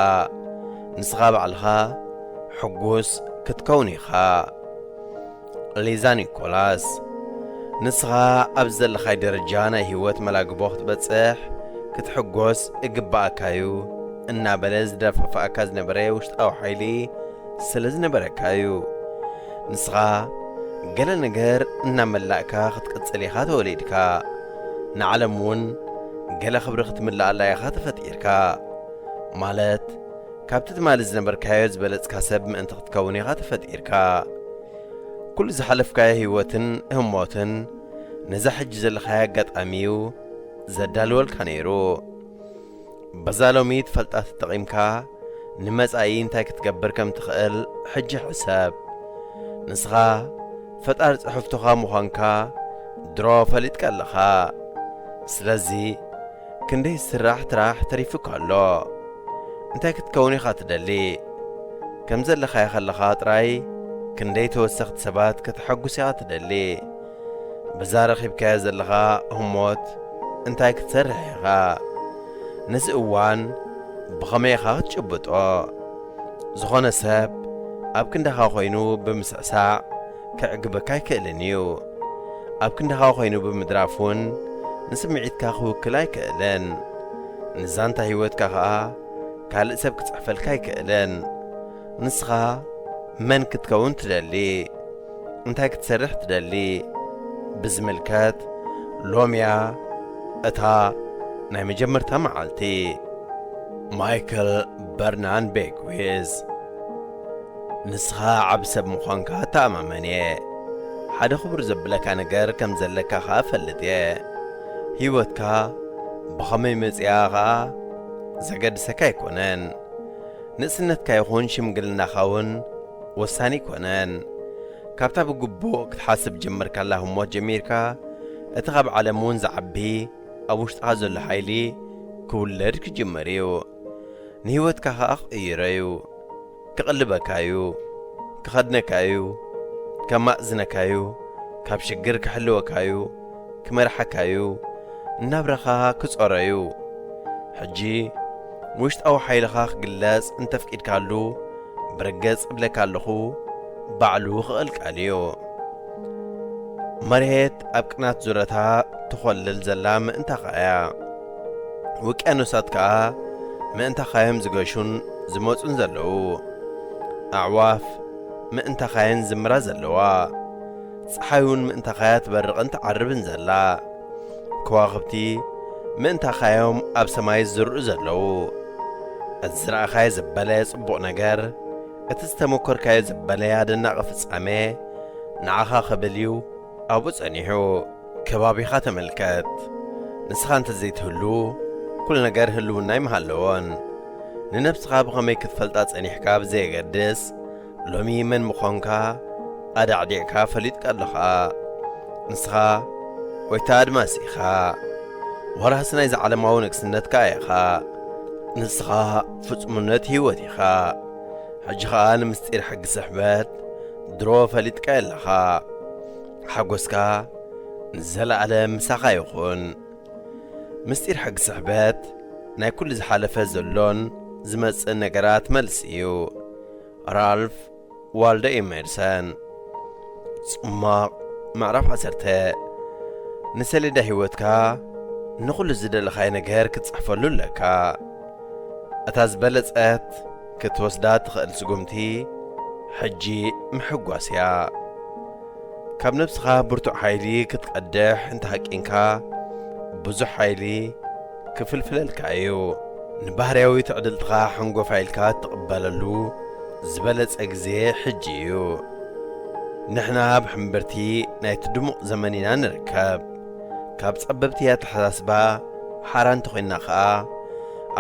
ንስኻ ባዕልኻ ሕጉስ ክትከውን ኢኻ። ሊዛ ኒኮላስ። ንስኻ ኣብ ዘለኻይ ደረጃ ናይ ህይወት መላግቦ ክትበጽሕ ክትሕጎስ እግብኣካዩ እናበለ ዝደፋፍኣካ ዝነበረ ውሽጣዊ ሓይሊ ስለ ዝነበረካዩ። ንስኻ ገለ ነገር እናመላእካ ክትቅጽል ኢኻ ተወሊድካ። ንዓለም እውን ገለ ክብሪ ክትምልኣላ ኢኻ ተፈጢርካ። ማለት ካብቲ ትማሊ ዝነበርካዮ ዝበለጽካ ሰብ ምእንቲ ክትከውን ኢኻ ተፈጢርካ። ኩሉ ዝሓለፍካዮ ህይወትን ህሞትን ነዛ ሕጂ ዘለኻዮ ኣጋጣሚ እዩ ዘዳልወልካ ነይሩ። በዛ ሎሚ ትፈልጣ ተጠቒምካ ንመጻኢ እንታይ ክትገብር ከም ትኽእል ሕጂ ሕሰብ። ንስኻ ፈጣሪ ጽሕፍቶኻ ምዃንካ ድሮ ፈሊጥካ ኣለኻ። ስለዚ ክንደይ ዝስራሕ ትራሕ ተሪፉካ ኣሎ። እንታይ ክትከውን ኢኻ ትደሊ? ከም ዘለኻዮ ከለኻ ጥራይ ክንደይ ተወሰኽቲ ሰባት ከተሐጉስ ኢኻ ትደሊ? በዛ ረኺብካዮ ዘለኻ ህሞት እንታይ ክትሰርሕ ኢኻ? ነዚ እዋን ብኸመይ ኢኻ ክትጭብጦ? ዝኾነ ሰብ ኣብ ክንዳኻ ኮይኑ ብምስዕሳዕ ከዕግበካ ኣይክእልን እዩ። ኣብ ክንዳኻ ኮይኑ ብምድራፍ እውን ንስምዒትካ ክውክል ኣይክእልን። ንዛንታ ህይወትካ ኸኣ ካልእ ሰብ ክጽሕፈልካ ኣይክእልን። ንስኻ መን ክትከውን ትደሊ? እንታይ ክትሰርሕ ትደሊ? ብዝምልከት ሎምያ እታ ናይ መጀመርታ መዓልቲ። ማይክል በርናን ቤግዊዝ። ንስኻ ዓቢ ሰብ ምዃንካ እተኣማመን እየ። ሓደ ክቡር ዘብለካ ነገር ከም ዘለካ ኸኣ እፈልጥ እየ። ህይወትካ ብኸመይ መጺኣ ኸኣ ዘገድሰካ ኣይኮነን። ንእስነትካ ይኹን ሽምግልናኻ እውን ወሳኒ ኣይኮነን። ካብታ ብግቡእ ክትሓስብ ጀመርካላ ህሞት ጀሚርካ፣ እቲ ካብ ዓለም እውን ዝዓቢ ኣብ ውሽጥኻ ዘሎ ሓይሊ ክውለድ ክጅምር እዩ። ንህይወትካ ኸኣ ክቕይሮ እዩ። ክቕልበካ እዩ። ክኸድነካ እዩ። ከማእዝነካ እዩ። ካብ ሽግር ክሕልወካ እዩ። ክመርሓካ እዩ። ናብራኻ ክጾሮ እዩ። ሕጂ ውሽጣዊ ሓይልኻ ክግለጽ እንተፍቂድካሉ፣ ብርግጽ እብለካ ኣለኹ፣ ባዕሉ ክቕልቀል እዩ። መሬት ኣብ ቅናት ዙረታ ትኾልል ዘላ ምእንታኻ እያ። ውቅያኖሳት ከኣ ምእንታኻ እዮም ዝገሹን ዝመጹን ዘለዉ። ኣዕዋፍ ምእንታኻ እየን ዝምራ ዘለዋ። ጸሓይ እውን ምእንታኻ እያ ትበርቕን ትዓርብን ዘላ። ከዋኽብቲ ምእንታኻ እዮም ኣብ ሰማይ ዝዝርኡ ዘለዉ። እቲ ዝረኣኻዮ ዘበለ ጽቡቕ ነገር፣ እቲ ዝተመኮርካዮ ዘበለ ኣደናቒ ፍጻሜ ንዓኻ ክብል እዩ ኣብኡ ጸኒሑ። ከባቢኻ ተመልከት። ንስኻ እንተ ዘይትህሉ፣ ኩሉ ነገር ህልውና ኣይምሃለዎን። ንነብስኻ ብኸመይ ክትፈልጣ ጸኒሕካ ብዘየገድስ፣ ሎሚ መን ምዃንካ ኣዳዕዲዕካ ፈሊጥካ ኣለኻ። ንስኻ ጎይታ ኣድማስ ኢኻ። ወራሲ ናይዚ ዓለማዊ ንግስነት ከኣ ኢኻ። ንስኻ ፍጹምነት ህይወት ኢኻ። ሕጂ ኸኣ ንምስጢር ሕጊ ስሕበት ድሮ ፈሊጥካዮ ኣለኻ። ሓጎስካ ንዘለኣለም ምሳኻ ይኹን። ምስጢር ሕጊ ስሕበት ናይ ኩሉ ዝሓለፈ ዘሎን ዝመጽእን ነገራት መልሲ እዩ። ራልፍ ዋልዶ ኤመርሰን። ጽማቕ ምዕራፍ ዓሰርተ። ንሰሌዳ ህይወትካ ንኹሉ ዝደለኻዮ ነገር ክትጽሕፈሉ ኣለካ። እታ ዝበለጸት ክትወስዳ ትኽእል ስጉምቲ ሕጂ ምሕጓስ እያ። ካብ ነብስኻ ብርቱዕ ሓይሊ ክትቀድሕ እንተሃቂንካ፣ ብዙሕ ሓይሊ ክፍልፍለልካ እዩ። ንባህርያዊ ትዕድልትኻ ሓንጎፋይ ኢልካ እትቕበለሉ ዝበለጸ ግዜ ሕጂ እዩ። ንሕና ኣብ ሕምብርቲ ናይቲ ድሙቕ ዘመን ኢና ንርከብ። ካብ ጸበብቲ ኣተሓሳስባ ሓራ እንተኾይንና ኸኣ፣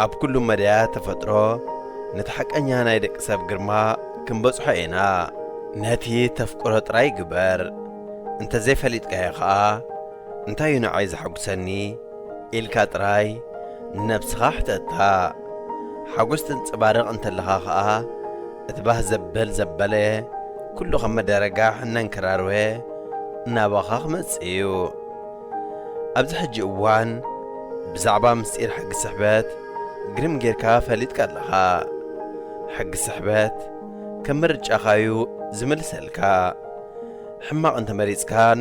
ኣብ ኩሉ መዳያት ተፈጥሮ ነቲ ሓቀኛ ናይ ደቂ ሰብ ግርማ ክንበጽሖ ኢና። ነቲ ተፍቅሮ ጥራይ ግበር። እንተዘይፈሊጥካዮ ኸኣ፣ እንታይ እዩ ንዓይ ዘሐጉሰኒ? ኢልካ ጥራይ ንነብስኻ ሕተታ። ሓጎስ ተንጸባርቕ እንተለኻ ኸኣ፣ እቲ ባህ ዘብል ዘበለ፣ ኩሉ ከም መደረጋሕ እናንከራርወ ናባኻ ክመጽእ እዩ። ኣብዚ ሕጂ እዋን ብዛዕባ ምስጢር ሕጊ ስሕበት ግርም ጌርካ ፈሊጥካ ኣለኻ። ሕጊ ስሕበት ከም ምርጫኻ እዩ ዝምልሰልካ። ሕማቕ እንተመሪጽካን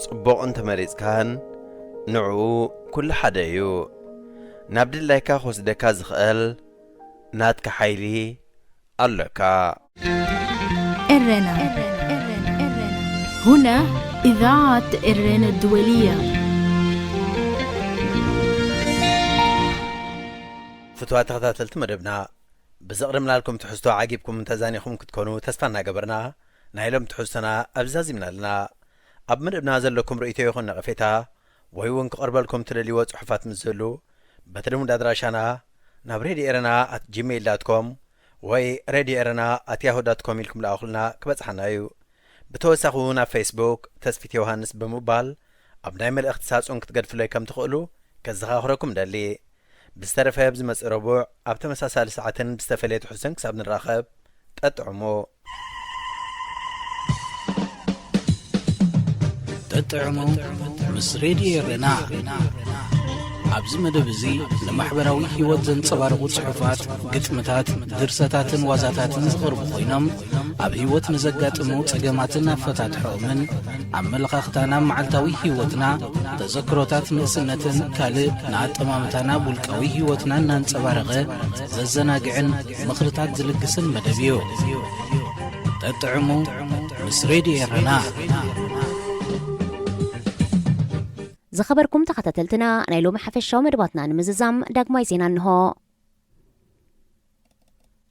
ጽቡቕ እንተመሪጽካን ንዕኡ ኩሉ ሓደ እዩ። ናብ ድላይካ ክወስደካ ዝኽእል ናትካ ሓይሊ ኣሎካ። ኤረና። هنا إذاعة إرنا الدولية. ፍትዋ ተኸታተልቲ መደብና፣ ብዘቕርብናልኩም ትሕዝቶ ዓጊብኩም ተዛኒኹም ክትኮኑ ተስፋ እናገበርና፣ ናይ ሎም ትሕዝቶና ኣብዛዚምና ኣለና። ኣብ መደብና ዘለኩም ርእይቶ ይኹን ነቐፌታ ወይ እውን ክቐርበልኩም ትደልይዎ ጽሑፋት ምስ ዘሉ፣ በቲ ልሙድ ኣድራሻና ናብ ሬድዮ ኤረና ኣት ጂሜይል ዳት ኮም ወይ ሬድዮ ኤረና ኣት ያሁ ዳት ኮም ኢልኩም ልኣኹልና ክበጽሓና እዩ። ብተወሳኺ እውን ኣብ ፌስቡክ ተስፊት ዮሃንስ ብምባል ኣብ ናይ መልእኽቲ ሳጹን ክትገድፍለይ ከም ትኽእሉ ከዘኻኽረኩም ደሊ። ብዝተረፈ ብዝመጽእ ረቡዕ ኣብ ተመሳሳሊ ሰዓትን ብዝተፈለየ ትሕዝቶን ክሳብ ንራኸብ ጠጥዕሙ። ጠጥዕሙ ምስ ሬድዮ ኤረና። ኣብዚ መደብ እዚ ንማሕበራዊ ህይወት ዘንጸባርቑ ጽሑፋት፣ ግጥምታት፣ ድርሰታትን ዋዛታትን ዝቐርቡ ኮይኖም ኣብ ህይወት ንዘጋጥሙ ጸገማትን ኣፈታትሖኦምን ኣመለኻኽታና መዓልታዊ ህይወትና፣ ተዘክሮታት ንእስነትን ካልእ ንኣጠማምታና ውልቃዊ ህይወትና እናንጸባረቐ ዘዘናግዕን ምኽርታት ዝልግስን መደብ እዩ። ጠጥዕሙ ምስ ሬድዮ ኤረና። ዝኸበርኩም ተኸታተልትና፣ ናይ ሎሚ ሓፈሻዊ መደባትና ንምዝዛም ዳግማይ ዜና እንሆ።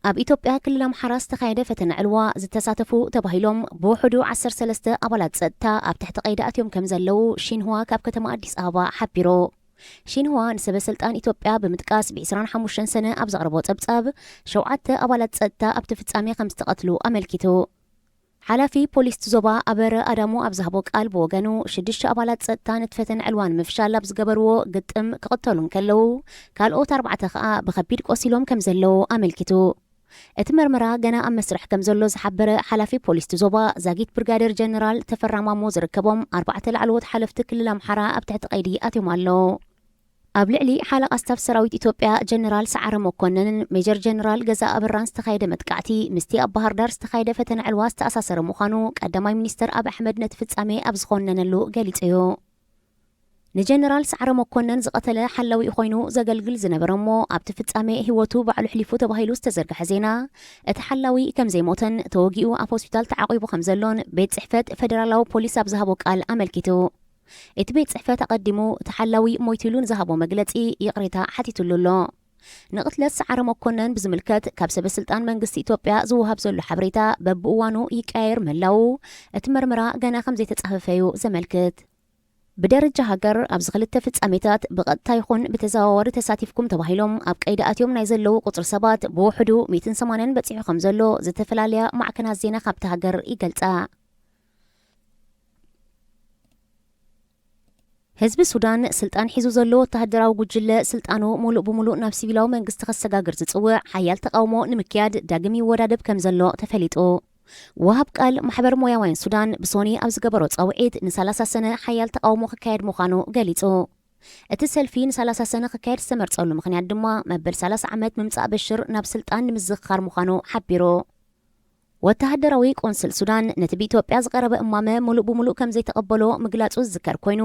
ኣብ ኢትዮጵያ ክልል ኣምሓራ ዝተኻየደ ፈተነ ዕልዋ ዝተሳተፉ ተባሂሎም ብውሕዱ ዓሰርተ ሰለስተ ኣባላት ጸጥታ ኣብ ትሕቲ ቀይዲ ኣትዮም ከም ዘለዉ ሺንህዋ ካብ ከተማ ኣዲስ ኣበባ ሓቢሩ። ሺንህዋ ንሰበ ስልጣን ኢትዮጵያ ብምጥቃስ ብ ዕስራን ሓሙሽተን ሰነ ኣብ ዘቕረቦ ጸብጻብ ሸውዓተ ኣባላት ጸጥታ ኣብቲ ፍጻሜ ከም ዝተቐትሉ ኣመልኪቱ። ሓላፊ ፖሊስ እቲ ዞባ ኣበረ ኣዳሙ ኣብ ዝሃቦ ቃል ብወገኑ ሽዱሽተ ኣባላት ጸጥታ ነቲ ፈተነ ዕልዋ ንምፍሻል ኣብ ዝገበርዎ ግጥም ክቕተሉ እንከለዉ ካልኦት ኣርባዕተ ከኣ ብኸቢድ ቆሲሎም ከም ዘለዉ ኣመልኪቱ። እቲ መርመራ ገና ኣብ መስርሕ ከም ዘሎ ዝሓበረ ሓላፊ ፖሊስ እቲ ዞባ ዛጊት ብርጋደር ጀነራል ተፈራ ማሞ ዝርከቦም ኣርባዕተ ላዕለዎት ሓለፍቲ ክልል ኣምሓራ ኣብ ትሕቲ ቀይዲ ኣትዮም ኣለዉ። ኣብ ልዕሊ ሓለቓ ስታፍ ሰራዊት ኢትዮጵያ ጀነራል ሰዓረ መኮነንን ሜጀር ጀነራል ገዛ ኣበራን ዝተኻየደ መጥቃዕቲ ምስቲ ኣብ ባህር ዳር ዝተኻየደ ፈተነ ዕልዋ ዝተኣሳሰረ ምዃኑ ቀዳማይ ሚኒስተር ኣብ ኣሕመድ ነቲ ፍጻሜ ኣብ ዝኾነነሉ ገሊጹ እዩ። ንጀነራል ሰዓረ መኮነን ዝቐተለ ሓላዊኡ ኮይኑ ዘገልግል ዝነበረ እሞ ኣብቲ ፍጻሜ ህይወቱ ባዕሉ ሕሊፉ ተባሂሉ ዝተዘርግሐ ዜና፣ እቲ ሓላዊ ከም ዘይሞተን ተወጊኡ ኣብ ሆስፒታል ተዓቒቡ ከም ዘሎን ቤት ጽሕፈት ፈደራላዊ ፖሊስ ኣብ ዝሃቦ ቃል ኣመልኪቱ። እቲ ቤት ጽሕፈት ኣቐዲሙ እቲ ሓላዊ ሞይቱ ኢሉ ንዝሃቦ መግለጺ ይቕሬታ ሓቲቱሉ ኣሎ። ንቕትለት ሰዓረ መኮነን ብዝምልከት ካብ ሰበ ስልጣን መንግስቲ ኢትዮጵያ ዝወሃብ ዘሎ ሓበሬታ በብእዋኑ ይቀያየር ምህላዉ እቲ መርመራ ገና ከም ዘይተጻፈፈ እዩ ዘመልክት። ብደረጃ ሃገር ኣብዚ ክልተ ፍጻሜታት ብቐጥታ ይኹን ብተዘዋዋሪ ተሳቲፍኩም ተባሂሎም ኣብ ቀይዲ ኣትዮም ናይ ዘለዉ ቁጽሪ ሰባት ብውሕዱ ሚእትን ሰማንያን በጺሑ ከም ዘሎ ዝተፈላለያ ማዕከናት ዜና ካብታ ሃገር ይገልጻ። ህዝቢ ሱዳን ስልጣን ሒዙ ዘሎ ወተሃደራዊ ጉጅለ ስልጣኑ ሙሉእ ብሙሉእ ናብ ሲቪላዊ መንግስቲ ከሰጋግር ዝጽውዕ ሓያል ተቓውሞ ንምክያድ ዳግም ይወዳደብ ከም ዘሎ ተፈሊጡ። ወሃብ ቃል ማሕበር ሞያውያን ሱዳን ብሶኒ ኣብ ዝገበሮ ጻውዒት ንሰላሳ ሰነ ሓያል ተቓውሞ ክካየድ ምዃኑ ገሊጹ። እቲ ሰልፊ ንሰላሳ ሰነ ክካየድ ዝተመርጸሉ ምኽንያት ድማ መበል ሰላሳ ዓመት ምምጻእ በሽር ናብ ስልጣን ንምዝኽኻር ምዃኑ ሓቢሩ። ወተሃደራዊ ቆንስል ሱዳን ነቲ ብኢትዮጵያ ዝቐረበ እማመ ሙሉእ ብሙሉእ ከም ዘይተቐበሎ ምግላጹ ዝዝከር ኮይኑ፣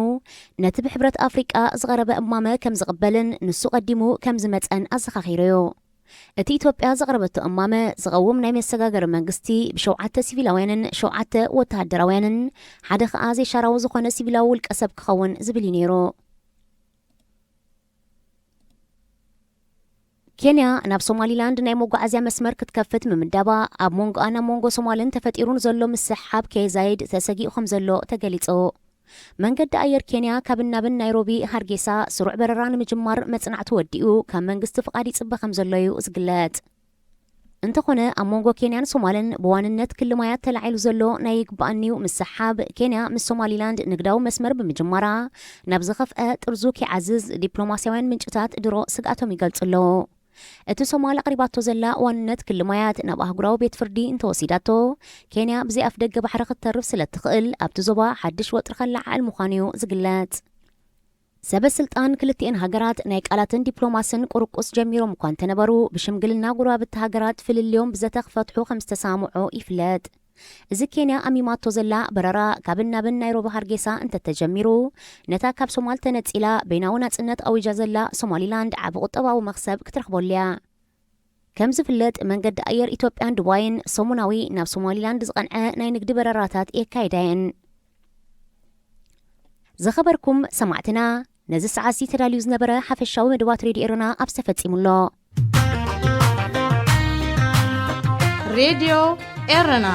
ነቲ ብሕብረት ኣፍሪቃ ዝቐረበ እማመ ከም ዝቕበልን ንሱ ቀዲሙ ከም ዝመጸን ኣዘኻኺሩ እዩ። እቲ ኢትዮጵያ ዘቕረበቶ እማመ ዝቐውም ናይ መሰጋገሪ መንግስቲ ብሸውዓተ ሲቪላውያንን ሸውዓተ ወተሃደራውያንን ሓደ ኸኣ ዘይሻራዊ ዝኾነ ሲቪላዊ ውልቀ ሰብ ክኸውን ዝብል እዩ ነይሩ። ኬንያ ናብ ሶማሊላንድ ናይ መጓዓዝያ መስመር ክትከፍት ምምዳባ ኣብ መንጎኣን ኣብ መንጎ ሶማልን ተፈጢሩ ንዘሎ ምስሕሓብ ከየዛይድ ተሰጊኡ ከም ዘሎ ተገሊጹ። መንገዲ ኣየር ኬንያ ካብን ናብን ናይሮቢ ሃርጌሳ ስሩዕ በረራ ንምጅማር መጽናዕቲ ወዲኡ ካብ መንግስቲ ፍቓድ ይጽበ ከም ዘሎ እዩ ዝግለጽ። እንተኾነ፣ ኣብ መንጎ ኬንያን ሶማልን ብዋንነት ክሊ ማያት ተላዒሉ ዘሎ ናይ ይግባኣኒው ምስሓብ፣ ኬንያ ምስ ሶማሊላንድ ንግዳዊ መስመር ብምጅማራ ናብ ዝኸፍአ ጥርዙ ኪዓዝዝ ዲፕሎማስያውያን ምንጭታት ድሮ ስግኣቶም ይገልጹ ኣለዉ። እቲ ሶማል ኣቕሪባቶ ዘላ ዋንነት ክሊ ማያት ናብ ኣህጉራዊ ቤት ፍርዲ እንተወሲዳቶ፣ ኬንያ ብዘይ ኣፍ ደገ ባሕሪ ክትተርፍ ስለ እትኽእል፣ ኣብቲ ዞባ ሓድሽ ወጥሪ ከለዓዕል ምዃኑ እዩ ዝግለጽ። ሰበ ስልጣን ክልቲኤን ሃገራት ናይ ቃላትን ዲፕሎማስን ቁርቁስ ጀሚሮም እኳ እንተነበሩ፣ ብሽምግልና ጎረባብቲ ሃገራት ፍልልዮም ብዘተ ክፈትሑ ከም ዝተሰማምዑ ይፍለጥ። እዚ ኬንያ ኣሚማቶ ዘላ በረራ ካብን ናብን ናይሮቢ ሃርጌሳ እንተተጀሚሩ፣ ነታ ካብ ሶማል ተነጺላ በይናዊ ናጽነት ኣዊጃ ዘላ ሶማሊላንድ ዓቢ ቁጠባዊ መኽሰብ ክትረኽበሉ እያ። ከም ዝፍለጥ፣ መንገዲ ኣየር ኢትዮጵያን ዱባይን ሰሙናዊ ናብ ሶማሊላንድ ዝቐንዐ ናይ ንግዲ በረራታት የካይዳ እየን። ዝኸበርኩም ሰማዕትና፣ ነዚ ሰዓት እዚ ተዳልዩ ዝነበረ ሓፈሻዊ መደባት ሬድዮ ኤረና ኣብዚ ተፈጺሙ ኣሎ። ሬድዮ ኤረና